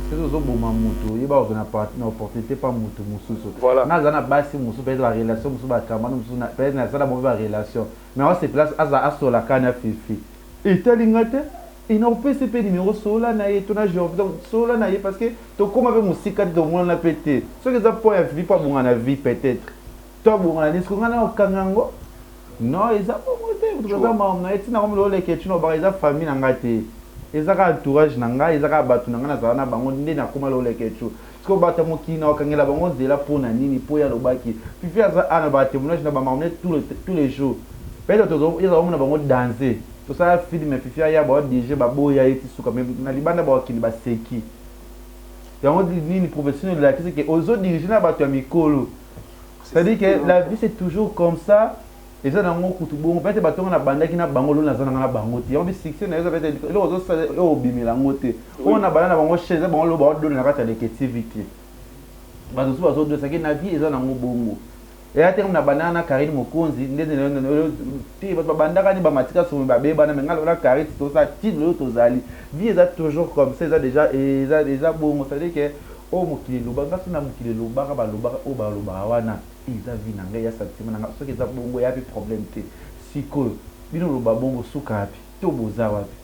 soki ozoboma mutu yeba kozwa na opportunité pa mutu mosusu voilà. nga aza na basi mosusu peut-être ba relation mosusu ba camarade mosusu peut-être nasala bango ba relation mais asepela aza asola kani ya fifi etali nga te inakopesa mpe numero solola na ye to na Jorvi donc solola na ye parce que tokóma mpe mosika te tomonana mpe te soki eza point ya fifi mpo abonga na vie peut-être to abonga na nini soki nga na okanga yango Non eza bongo te mutu aza mawa na ye tina komi lolo leketshou na baka eza famille na nga te eza kaka entourage na nga eza kaka batu na nga nazala na bango nde nakoma lolo leketshou sikoyo batu ya mokili na kokangela bango nzela po na nini po ye alobaki fifi aza awa na ba temoignage na ba makambo ne tous les jours peut etre tozo ye azala komona bango danze tosala film fifi aya ba dirige baboya ye ti suka mais na libanda bakokende baseki yango nini profession elakisi ke ozo dirige na batu ya mikolo C'est à dire que la vie c'est toujours comme ça eza nango kutu bongo peut-être bato nga nabandaki na bango lelo naza nanga na bango te yango bi succès na yo eza peut-être eloko ozosala oyo obimela yango te oyo na banda na bango chaine eza bango lelo baodona na kati ya leke tv te bato mosusu bazodosaki na vie eza nango bongo eya te na bandaka na Karine Mokonzi nde te bato babandaka ni bamatika somi babebana me ngai lokola Karine tosala ti lelo tozali vie eza toujours comme ça eza déjà eza eza bongo c'est à dire que Oyo mokili eloba nga soki na mokili elobaka balobaka oyo balobaka wana eza vie na nga eya sentiment na nga soki eza bongo eya pe problème te sikoyo bino loba bongo bosuka wapi to boza wapi.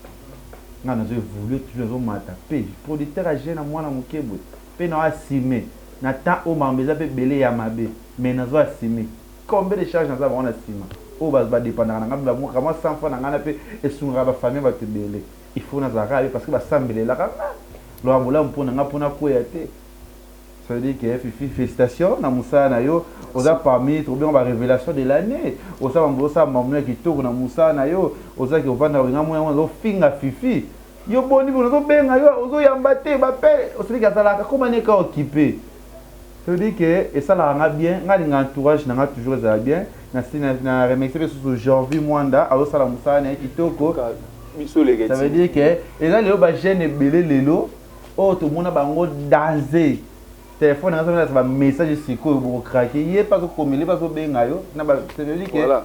Nga nazo evoluer toujours nazo mata pe producteur ya jeune ya mwana muke boye pe nao assumer na temps oyo makambo eza pe ebele ya mabe mais nazo assumer combien de charge naza bango na sima oyo ba ba dependaka na nga ba kamwa 100 francs na nga na pe esungaka ba famille ya batu ebele il faut nazala kaka be parce que ba sambelelaka nga loba bolamu pona nga po nakweya te. Ça veut dire que Fifi félicitations na musala na yo oza parmi tokobenga ba révélation de l'année oza mambo osala mambo ya kitoko na musala na yo oza ki ovanda olinga mona mona ofinga Fifi yo boni boni ozobenga yo ozoyamba te bapele osiliki azalaka koma ne ka occupé. Ça veut dire que esalaka nga bien nga alinga entourage na nga toujours ezala bien na si na, na remercier pe susu Jorvi Mwanda azosala musala na ye kitoko. Ça veut dire que eza lelo ba jeune ebele lelo Oyo tomona bango danze. Telephone na nga ba message sikoyo boko craquer ye pe azo komela ye pe azo benga yo na ba ça veut dire que voilà.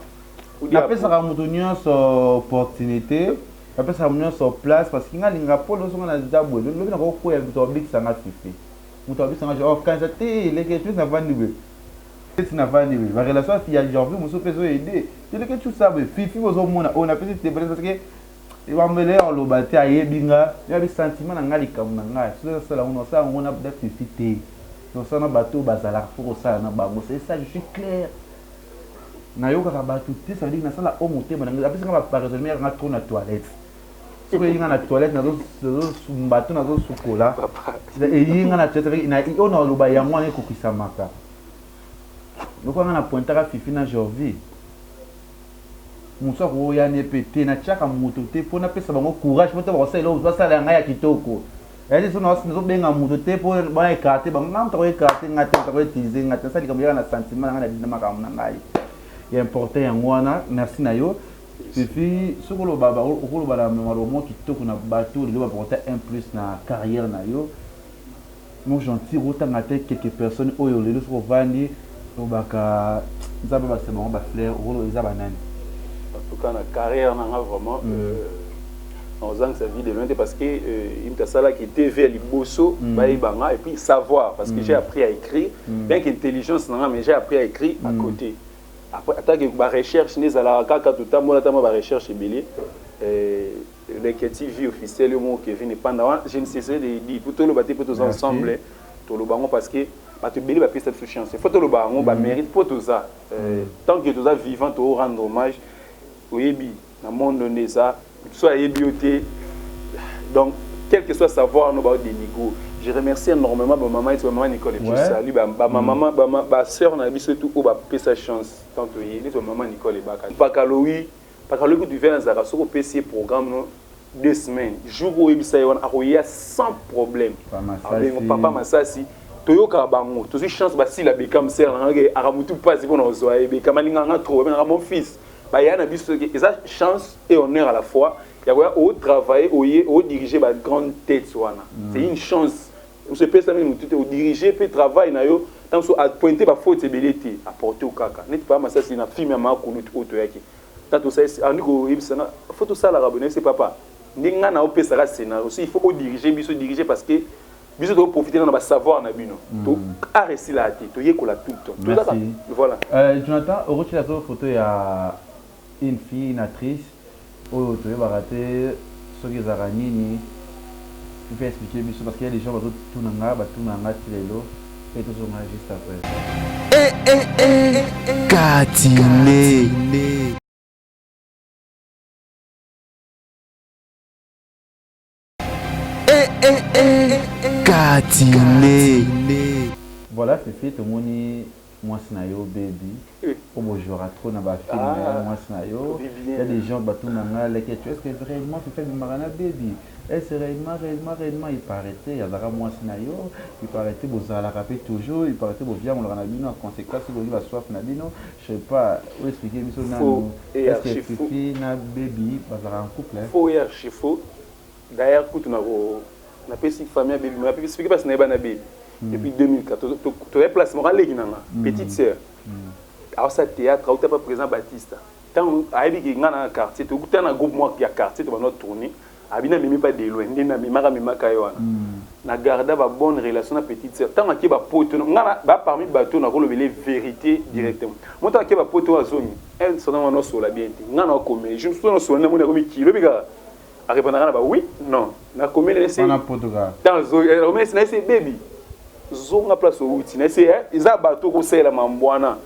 Napesaka moto nyonso opportunité napesaka moto nyonso place parce que nga alinga po loso nga naza boye lobi nakokwea moto abikisa nga fifi moto abikisa nga oh kanisa te leke tu navandi boye neti navandi boye ba relation ya jorvi mosusu mpe ezo aide te leke tu sa boye fifi bozomona oyo napesi te parce que Ebambele ya oloba te ayebi nga yabi sentiment na nga likambo na nga soki nasala yango nasala yango na fifi te nasala na bato oyo bazalaka fo kosala na bango c'est ça je suis clair nayokaka bato te ça veut dire nasala oyo motema na nga apesi nga ba raisonnement yaka nga trop na toilette soki eyi nga na toilette nazosumba to nazosukola eyi nga na toilette oyo naloba yango wana ekokisamaka lokola nga na pointaka fifi na jorvi Mosusu akoya ne pe te natiaka moto te po napesa bango courage po te bakosala eloko basala ya ngai ya kitoko ezali so nazobenga moto te po ba écarte bango ngai moto ako écarte ngai te moto ako utiliser ngai te nasala likambo yaka na sentiment na ngai na makambo na ngai ya important yango wana merci na yo Fifi soki oloba okoloba na maloba moko kitoko na bato lelo baporta un plus na carrière na yo Mon gentil okotanga te quelques personnes oyo lelo soki ovandi olobaka nzambe abakisa bango ba fleurs okoloba eza ba nani? En tout cas na carrière na nga vraiment nakozangisa vie de loin te parce que ye moto asalaki TV ya liboso bayeba nga et puis savoir parce que j'ai appris à écrire bien que intelligence na nga mais j'ai appris à écrire à côté après ata que ba recherche nde ezalaka kaka totambola tamba ba recherche ebele Leke TV officiel yo moko Kevin Epanda wana je ne cesserai de dire po toloba te po toza ensemble toloba yango parce que bato ebele bapesa biso chance faut toloba yango ba mérite po toza tant que toza vivant to rendre hommage oyebi na monde nde eza so ayebi yo te donc quel que soit savoir no bao dénigro je remercie énormément ba maman et ba maman Nicole et je salue ba ba maman ba ba sœur na biso tout oyo bapesa chance tant toye neti ba maman Nicole ebaka Pakalowi Paka lobi kutu vieux azalaka soki opesi ye programme no deux semaines jour oyo oyebisa ye wana akoya sans problème abengo papa masasi toyokaka bango tozwi chance basila bekam sere na ngake aka mutu mpasi mpona kozwa ye bekam alingaka nga trop abengaka mon fils baya na biso eza chance et honneur à la fois ya koya otravaille oye odirige ba grande tête wana c'est une chance osepesami mutu te odirige mpe travail na yo ntango so apointe bafaute ebele te aporte kaka neti papa masasi na film ya makulutu oyo toyaki Tata osalisi andi koyebisa nga faut tosalaka boye nayebisi papa nde nga na opesaka scénario si il faut odiriger biso diriger parce que biso to profiter na ba savoir na bino to art esilaka te toyekola tout le temps tozaka voilà euh, Jonathan okotiela so photo ya une fille une actrice oyo toyebaka te soki ezalaka nini tu peux expliquer biso parce qu'il y a des gens bazotuna nga batuna nga ti lelo et tozonga juste après. Eh eh eh Katine. Eh eh eh Katine. Voilà Fifi tomoni mwasi na yo baby po bo jouaka trop na ba film na mwasi na yo ya des gens batuna nga leke tu est ce que vraiment Fifi abimaka na baby est ce réellement réellement réellement il paraît te azalaka mwasi na yo il paraît te bozalaka pe toujours il paraît te boviangolaka na bino en conséquence soki boyoki ba soif na bino je sais pas o expliquer biso nanu est ce que Fifi na baby bazalaka en couple faux et archi faux d'ailleurs kutu nako napesi famille ya baby mais napesi pasi nayeba na baby depuis 2014 tozali place moko aleki na nga petite sœur aosala théâtre auta pa président Batista ntango ayebi ke nga na quartier tokutana na groupe moko ya quartier tobanda tourner abina amemi pa de loin nde namemaka memaka ye wana na garda ba bonne relation na petite sœur ntango ake bapoto nga ba parmi bato nakolobele vérité directement mo ntango ake bapoto azongi sona wana osola bien te nga na okomeli je soki nasola namoni akomi kilo bikaka. Arépondaka na ba oui, non. Nakomeli nese. Wana Portugal. Nakomeli nese baby. Zonga place outi. Nese eza bato kosalela mambo wana.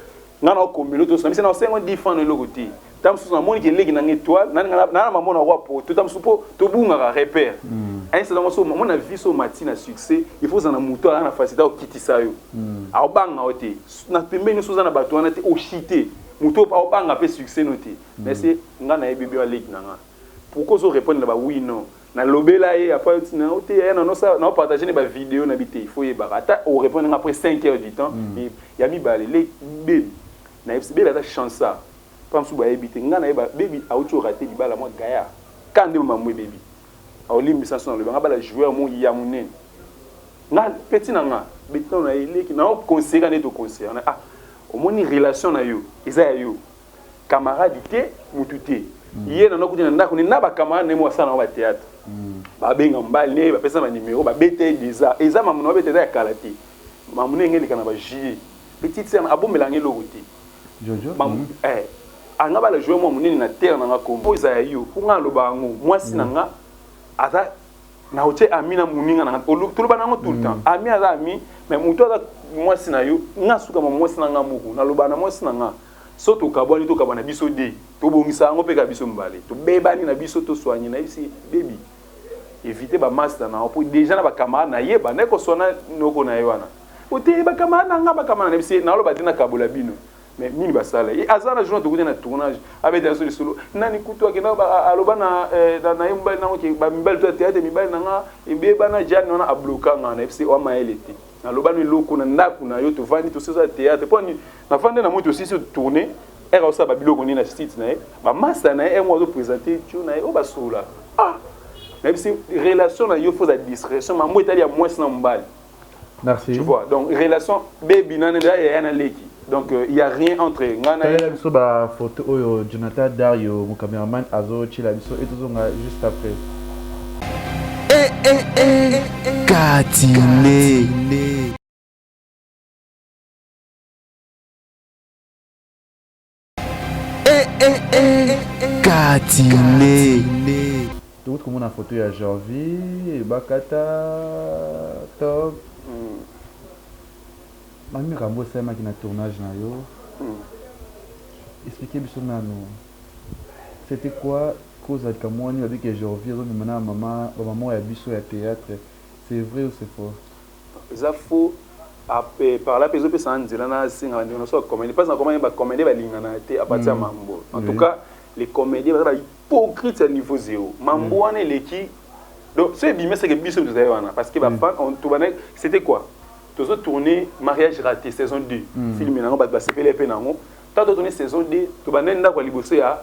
Nga na okomeli to samisa na osengo 10 francs na eloko te. Ntango mosusu namoni ke eleki nanga étoile na na mamona roi po to ntango mosusu po tobungaka repère. Ayisa ntango so mona vie so mati na succès, il faut ozala na moto aza na facilité okitisa yo. Aobanga yo te. Na pembeni nyonso oza na bato wana te oshite. Moto aobanga mpe succès no te. Mais c'est nga nayebi bio aleki na nga. Pourquoi ozo répondre na ba oui non? Nalobela ye après tina ote ya na nosa na partager ne ba vidéo na bite, il faut yebaka. Ata o répondre nga après 5 heures du temps ya mibale le baby. Na yebisi baby ata chance ça. Pa mosusu bayebi te nga nayeba baby auti orater libala mwa gaillard. Ka nde mamwe baby. Aolimbisa so naloba nga bala joueur mo ya monene. Nga petit na nga beton na eleki na conseiller nde to conseiller na ah omoni relation na yo eza ya yo. Camarade te mutu te. Ye na nokuti na ndako ni na ba camarade ne mo asala na ba théâtre. Ba benga mbali ne ba pesa ba numéro ba bete déjà. Eza mamu na ba bete ya kala te. Mamu ne ngeli kana ba juillet. Petite sœur abombela nge eloko te. Jojo. Anga bala jouer moi munene na terre na nga kombo. Eza ya yo. Pour nga loba ngo mwasi na nga aza na otie ami na muninga na nga. Toloba nango tout le temps. Ami aza ami mais mutu aza mwasi na yo nga suka ma mwasi na nga moko. Na loba na mwasi na nga. So tokabwani tokabwana biso de tobongisa yango mpe ka biso mibale tobebani na biso tosoigne na yebisi baby éviter ba master na po déjà na ba camarade na yeba na koswana noko na ye wana ote ba camarade na nga ba camarade na yebisi na loba te na kabola bino mais nini basala ye aza na journée tokuti na tournage abeta biso lisolo nani kutu akenda aloba na na ye mobali nango ke ba mibali to ya théâtre mibali na nga ebebana jane wana abloka nga na yebisi wa mayele te. Naloba no eloko na ndako na yo tovandi tosala théâtre po ni nafandi na moto osisi tourner ere osala ba biloko nini na site na ye ba masta na ye ere mo azo présenter tio na ye oyo basola ah nayebisi relation na yo faut za discrétion mambo etali ya mwasi na mobali. Merci. Tu vois, donc relation baby na na ya na leki. Donc il y a rien entre nga na Talela biso ba photo oyo Jonathan Dario mon cameraman azo tshela biso et tozonga juste après. Eh eh eh Katine. Eh eh eh Katine. Tokuti komona photo ya Jorvi Bakata top. Mami Rambo esalemaki na tournage na yo. Expliquez biso nanu. C'était quoi cause ya likambo wana babi ke Jorvi azobima na mama ba maman ya biso ya théâtre. C'est vrai ou c'est faux? Eza faux. Par là pezo pesa nzela na singa ndenge na so comédie parce que comment ba comédie ba lingana te à partir mambo. En tout cas les comédiens ba hypocrite à niveau zéro. Mambo wana eleki. Donc c'est bien c'est que biso tozali wana parce que ba fan on tout bana c'était quoi? Tozo tourner mariage raté saison 2. Film nango ba sepele pe nango. Tant tourner saison 2 to bana ndako ya liboso ya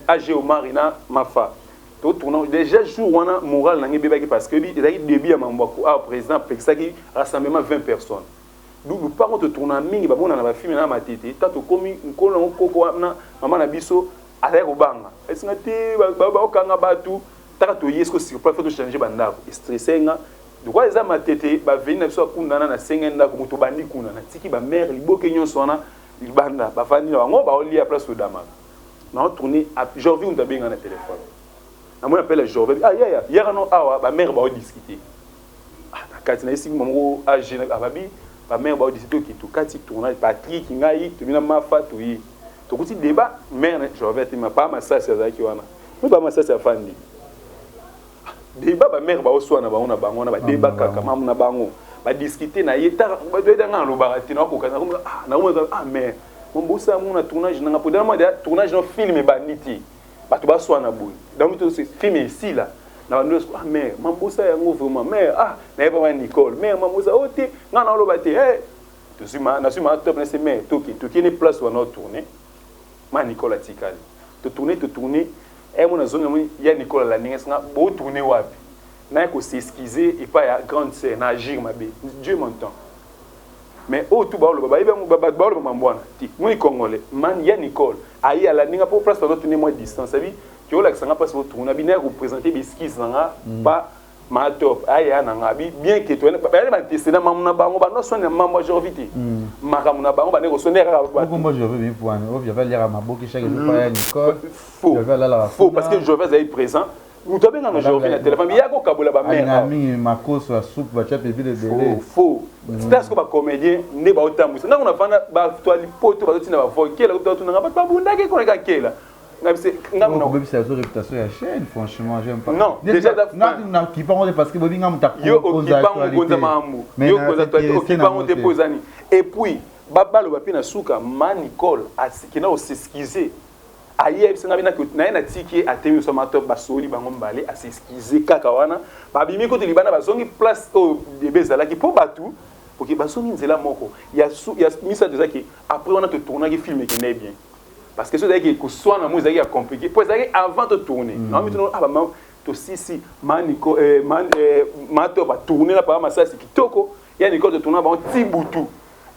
AG Omar na Mafa. To tourner déjà jour wana moral nange bebaki parce que ezaki début ya mambo ah président pekisaki rassemblement 20 personnes. Donc nous par contre tourner mingi ba mona na ba film na matete tant to komi nkolo nango koko wana mama na biso azaki kobanga. Esinga te ba ba okanga batu taka to yesko sur place faut to changer ba ndako. Stressé nga. Donc eza matete ba veni na biso akunda na senga ndako moto bandi kuna na tiki ba mère liboke nyonso wana libanda ba vandi na bango ba olia place odamaka. Na tourner Jorvi mutu abenga na téléphone. Na mona appelle Jorvi ah ya ya yaka no awa ba mère ba o discuter. Ah na kati na esi moko âgé na ababi ba mère ba o discuter ki to kati tournage Patrick ngai to mina mafa to yi. To kuti débat mère na Jorvi ati ma pa masasi azaki wana. Mo ba masasi afandi. Débat ba mère ba oswana bango na bango na ba débat kaka mamu na bango ba discuter na ye ta ba doida nga loba te na koka na ah na ko ah mais mon bosa mon na tournage na ngapo dans moi tournage no film banditi bato ba swana boye donc to film ici là na bando ah mais mambosa yango vraiment mais ah na ye pas Nicole mais mambosa oh te nga na loba te eh to suis ma na suis ma top na c'est mais toki toki ne place wana tourner ma Nicole atikali to tourner eh mon zone mon ya Nicole la ninga singa bo tourner wapi na ko s'excuser et pas ya grande sœur na agir mabe Dieu m'entend mais oh tout ba lo ba ba ba lo mambwana ti moi congolais man ya Nicole ayi ala ninga pour place tourner moi distance abi tu la sanga place tourner binaire représenter des esquisses nanga pas Ma top aya na nga bi bien que toi ba ba antecedent mamu na bango ba no sonya mambo ya Jorvi te. Makambo na bango ba ne ko sonya kaka ba. Kombo Jorvi bi point. O Jorvi aliaka maboki chaque jour pa ya Nicole. Faux. Jorvi alalaka. Faux parce que Jorvi azali présent. Moto abenga na Jorvi na téléphone ya ko kabola ba mère. Alinga mingi makoso ya soupe ba tia pilipili ebele. Faux. Faux. C'est ce que ba comédien nde ba otambwisa. Ntango na fanda ba to lipoto ba totina ba voix kela ko tuna nga ba bundaki ko na kela. Okobebisa biso réputation ya chaîne, franchement j'aime pas. Non, déjà na kipa ngo parce que bobi nga muta yo okipa ngo konza mambu yo konza toi okipa ngo te pozani. Et puis babalo bapi na suka ma Nicole asikina o s'excuser aye ayebisa nga bina na ye natiki ye atemi biso mato basoli bango mbale a s'excuser kaka wana babimi kutu libanda bazongi place oyo bebe ezalaki mpo bato oke bazongi nzela moko ya, ya misato ezaki après wana totournaki film ekendaki bien. Parce que soki ezalaki koswana mo ezalaki ya compliqué po ezalaki avant to tourner. Na mito ah ba ma to sisi ma Nico eh, ma eh, ma to ba tourner na papa masasi kitoko ya Nico to tourner bango ti butu.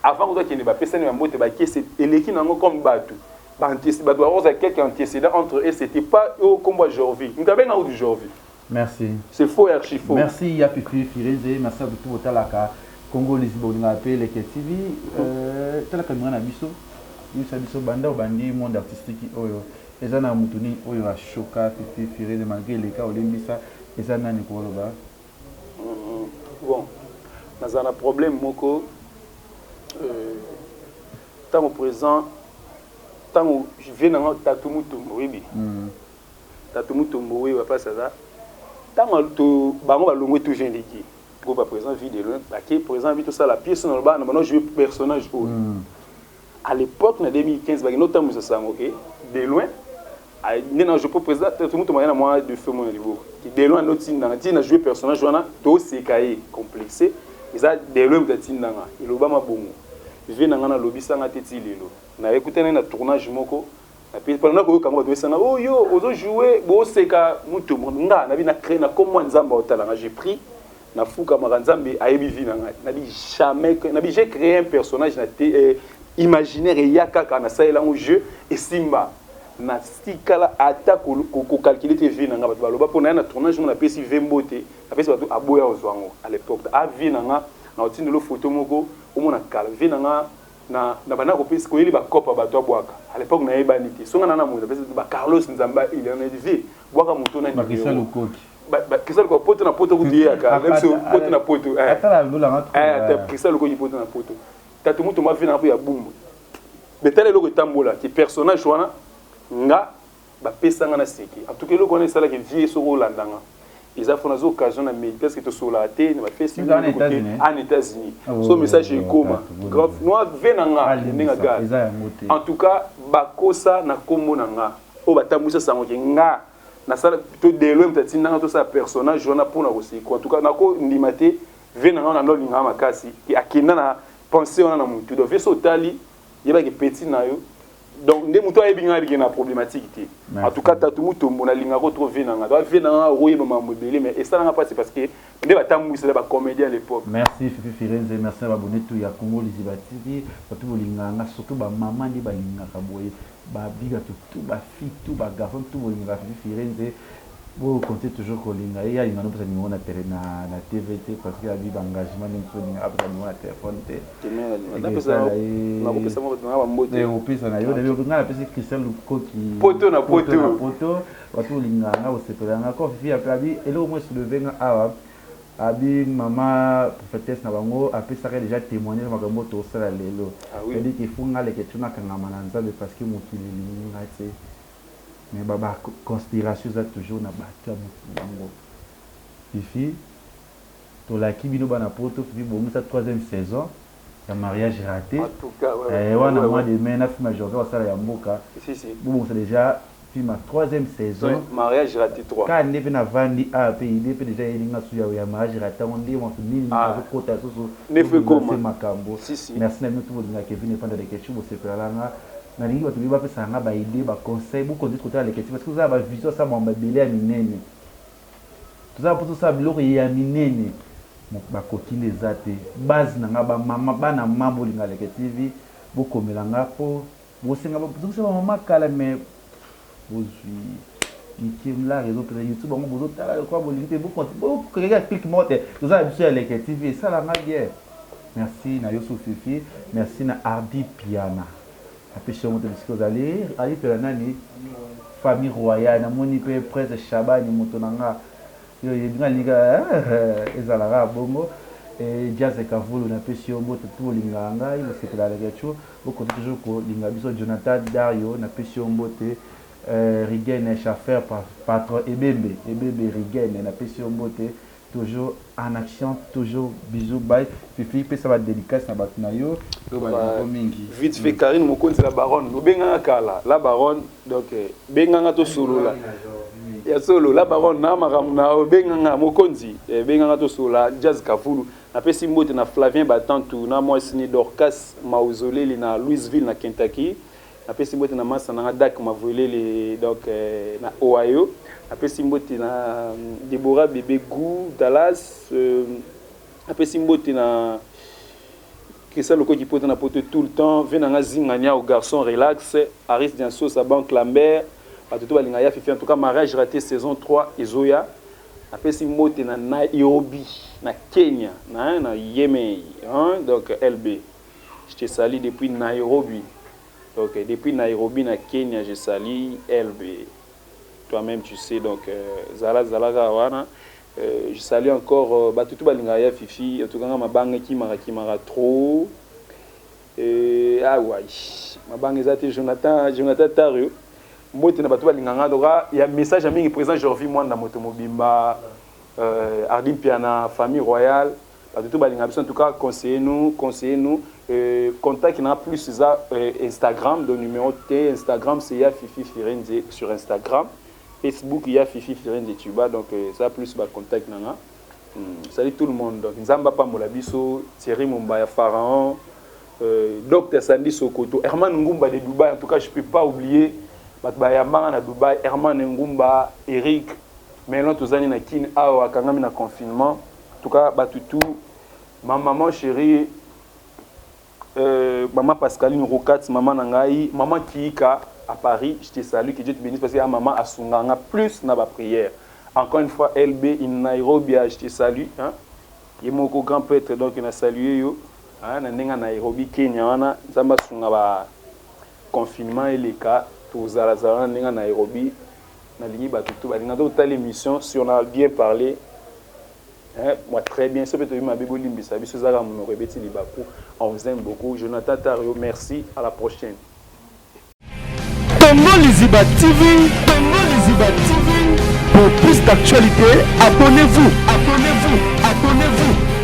Avant ko kende ba pesani ba mbote ba kese eleki nango comme batu. Ba antécédents bato bakoza quelques antécédents entre eux, c'était pas au kombo Jorvi. Mutu abenga du Jorvi. Merci. C'est faux et archi faux. Merci ya Fifi Firenze, merci à tout botalaka Congo Lisbo olingaka pe Leke TV. Euh, tala caméra na biso. Yebisa biso banda obandi monde artistique oyo eza na mutu nini oyo a choka Fifi Firenze malgré eleka olembisa eza nani koloba? Bon, nazala na problème moko euh, tango présent tango vie na nga tatu mutumba oyebi mm. Tatu Mutombo oyo ba place aza tango to bango balongwe tout jeune ligi groupe à présent vie de loin bake présent vie tosala pièce na loba na bano jouer personnage oyo mm. À l'époque na 2015 bakende otambwisa sango ke de loin nde na joue président Tatu Mutombo aye na mwa de feu mona liboko de loin ndo tindanga ti na jouer personnage wana toseka ye complexe eza de loin moto atindanga elobama bongo vie na nga nalobisanga te ti lelo nayekutani na tournage moko. Pendant koyoka yango bato esanga oh yo ozo jouer boseka mutu nga nabi na crée na kombo ya Nzambe otala nga, j'ai pris na fukamaka Nzambe ayebi vie na ngai nabi jamais nabi j'ai créé un personnage na te eh, imaginaire eya kaka na salela yango jeu esimba na tikala ata ko ko calculer te vie na nga bato baloba mpo na ye na tournage ngo napesi vie mbote napesi bato aboya kozwa yango à l'époque a vie na nga na otindelo photo moko omona kala vie na nga Na na banda kopesa koyeli ba coop ya batu abwaka à l'epoque nayebani te songa na na moto apesa ba Carlos Nzamba il en est vie bwaka moto na Ba Christian Lukoki. Ba ba Christian Lukoki poto na poto kutu ye aka na biso poto na poto eh Atala lola nga trop. Eh Christian Lukoki poto na poto. Tatu mutu ma vie na ya bumbu. Betala eloko etambola ki personnage wana nga Ba pesa nga na seki. En tout cas eloko wana esalaki vie soki olanda nga eza fo nazo occasion na meli parce que tosololaka te na ba Facebook na eloko te en Etats-Unis so message ekoma grand noir vie na nga ndenge gars en tout cas bakosa na kombo na nga oyo batambwisa sango ke nga nasala to deloin moto atinda nga tosala personnage wana mpona koseko en tout cas nako ndima te vie na nga wana ndolinga nga makasi ke akenda na pensée wana na mutu donc vie so otali yebaki petit na yo Donc nde mutu ayebi nga ayebi na problématique te. En tout cas Tatu Mutombo na linga ko trop vie na nga. Donc vie na nga okoyeba mambo ebele mais esala nga pasi parce que nde batambwisela ba comédien à l'époque. Merci Fifi Firenze, merci na ba abonnes tout ya Congo Liziba TV, batu bolingaka nga surtout ba maman nde balingaka boye, ba bigato tout, ba filles tout, ba garçons tout bolingaka Fifi Firenze, Bo continuer toujours kolinga ye, ye alinga no pesa numero na tele na na TV te parce que abi ba engagement nde mosusu olinga apesa numero na telephone te. Ekesala ye. Nakopesa mwa bato na nga ba mbote. Eh opesa na yo, nga napesi Christian Lukoki. Poto na poto. Poto na poto, bato bolingaka nga bosepela nga. Ko Fifi abi eloko moko e soulever nga awa, abi mama prophetesse na bango apesaka ye dejà temoignage makambo oyo tosala lelo. C'est à dire qu'il faut nga Leketshou nakangama na Nzambe parce que mokili elingi nga te. Mais ba ba conspiration eza toujours na batu ya mokili yango. Fifi tolaki bino bana poto Fifi bongisa troisième saison ya mariage rate. En tout cas, ouais, ouais, eh, wana ouais, mois ouais. de mai na film ya Jordan basala ya mboka. Si, si. Bobongisa déjà film ya troisième saison. Ouais, mariage raté 3. Kaka nde pe navandi awa pe idée pe déjà eyeli nga su ya ya mariage raté yango nde moto nini Ah. azokota lisusu Nde faut ekoma. makambo. Si, si. Merci na bino tout bolingaka Kevin Epanda de Ketchup bosepela na nga. Nalingi batu ebele bapesaka nga ba idees, ba conseils, bo continuer kotala Leketshou parce que oza na ba vision osala makambo ebele ya minene. Toza na posa osala biloko ya minene. Bakoki nde eza te. Base na nga ba mama, bana mama bolinga Leke TV, bokomela nga po bosenga bozongisa ba mama kala mais bozui. Cliquer la raison pena YouTube yango bozo tala lokola bolingi te bo bo kaka clique moko te toza na biso ya Leke TV esala nga bien. Merci na yo su Fifi, merci na Hardy Piana. Napesi yo mbote bisika ozali. Hardy Piana nani? Famille royale. Namoni pe Prince Shabani moto na nga. Yo oyebi nga nalingi kaka ezala kaka bongo. Et Jazz Kavulu napesi yo mbote tout bolingaka ngai, bosepelaka na Leketshou. Bo continuer toujours kolinga biso. Jonathan Dario napesi yo mbote. Rigene Schaffer patron Ebembe Ebembe Rigene napesi yo mbote. Toujours en action toujours bisous bye Fifi pesa ba dedicace na batu na yo oyo balingaka yo mingi. Vite fait Carine Mokonzi la baronne obenganga kala la baronne donc benganga tosolola ya solo la baronne na makambo na obenganga Mokonzi benganga tosolola Jazz Kavulu napesi mbote na Flavien Batantu na mwasi ni Dorcas Mauzoleli na Louisville na Kentucky Napesi mbote na masta na nga Dak Mavuelele donc na Ohio. Napesi mbote na Deborah Bebe Gou Dallas. Napesi mbote na Christian Lokoki poto na poto tout le temps. Vie na nga Zinga Niao garçon relax. Aris Diansosa Banque Lambert. Bato to balinga ya Fifi en tout cas mariage raté saison 3 ezoya. Napesi mbote na Nairobi na Kenya na na Yemei hein donc LB. Je te salue depuis Nairobi. Donc depuis Nairobi na Kenya je salue LB. Toi-même tu sais donc euh, zala zala kaka wana. Euh, je salue encore euh, bato tout balingaka ya Fifi en tout cas nga mabanga ekimaka kimaka trop. Euh, ah ouais. Mabanga eza te Jonathan Jonathan Tario. Mbote na bato balingaka nga donc ah, ya message ya mingi président Jorvi Mwanda moto mobimba euh, Ardi Mpiana famille royale Bato tout balinga biso en tout cas conseillez nous conseillez nous euh, contact na plus eza euh, Instagram donc numéro te Instagram c'est ya Fifi Firenze sur Instagram Facebook ya Fifi Firenze Tuba donc euh, ça plus ba contact na nga salut tout le monde donc Nzamba pambola biso Thierry Mombaya Pharaon euh, Docteur Sandy Sokoto Herman Ngumba de Dubaï en tout cas je peux pas oublier bato bayambanga na Dubaï Herman Ngumba Eric Melon tozani na Kin awa akangami na confinement En tout cas, batu tout, ma maman chérie, euh, maman Pascaline Rocat, maman na ngai, maman Kiika à Paris, je te salue, que Dieu te bénisse parce que ya maman asunganga plus na ba prière. Encore une fois, LB in Nairobi, je te salue, hein. Ye moko grand prêtre donc na saluer yo, hein, na ndenge Nairobi Kenya wana, Nzambe asunga ba confinement eleka, tozala zala na ndenge Nairobi, nalingi bato tout balinga totala émission si on a bien parlé Hein, moi très bien soki toyebi mabe bolimbisa biso eza kaka monoko ebeti libaku on vous aime beaucoup Jonathan Tario merci à la prochaine. Congo Liziba TV, Congo Liziba TV, pour plus d'actualités, abonnez-vous.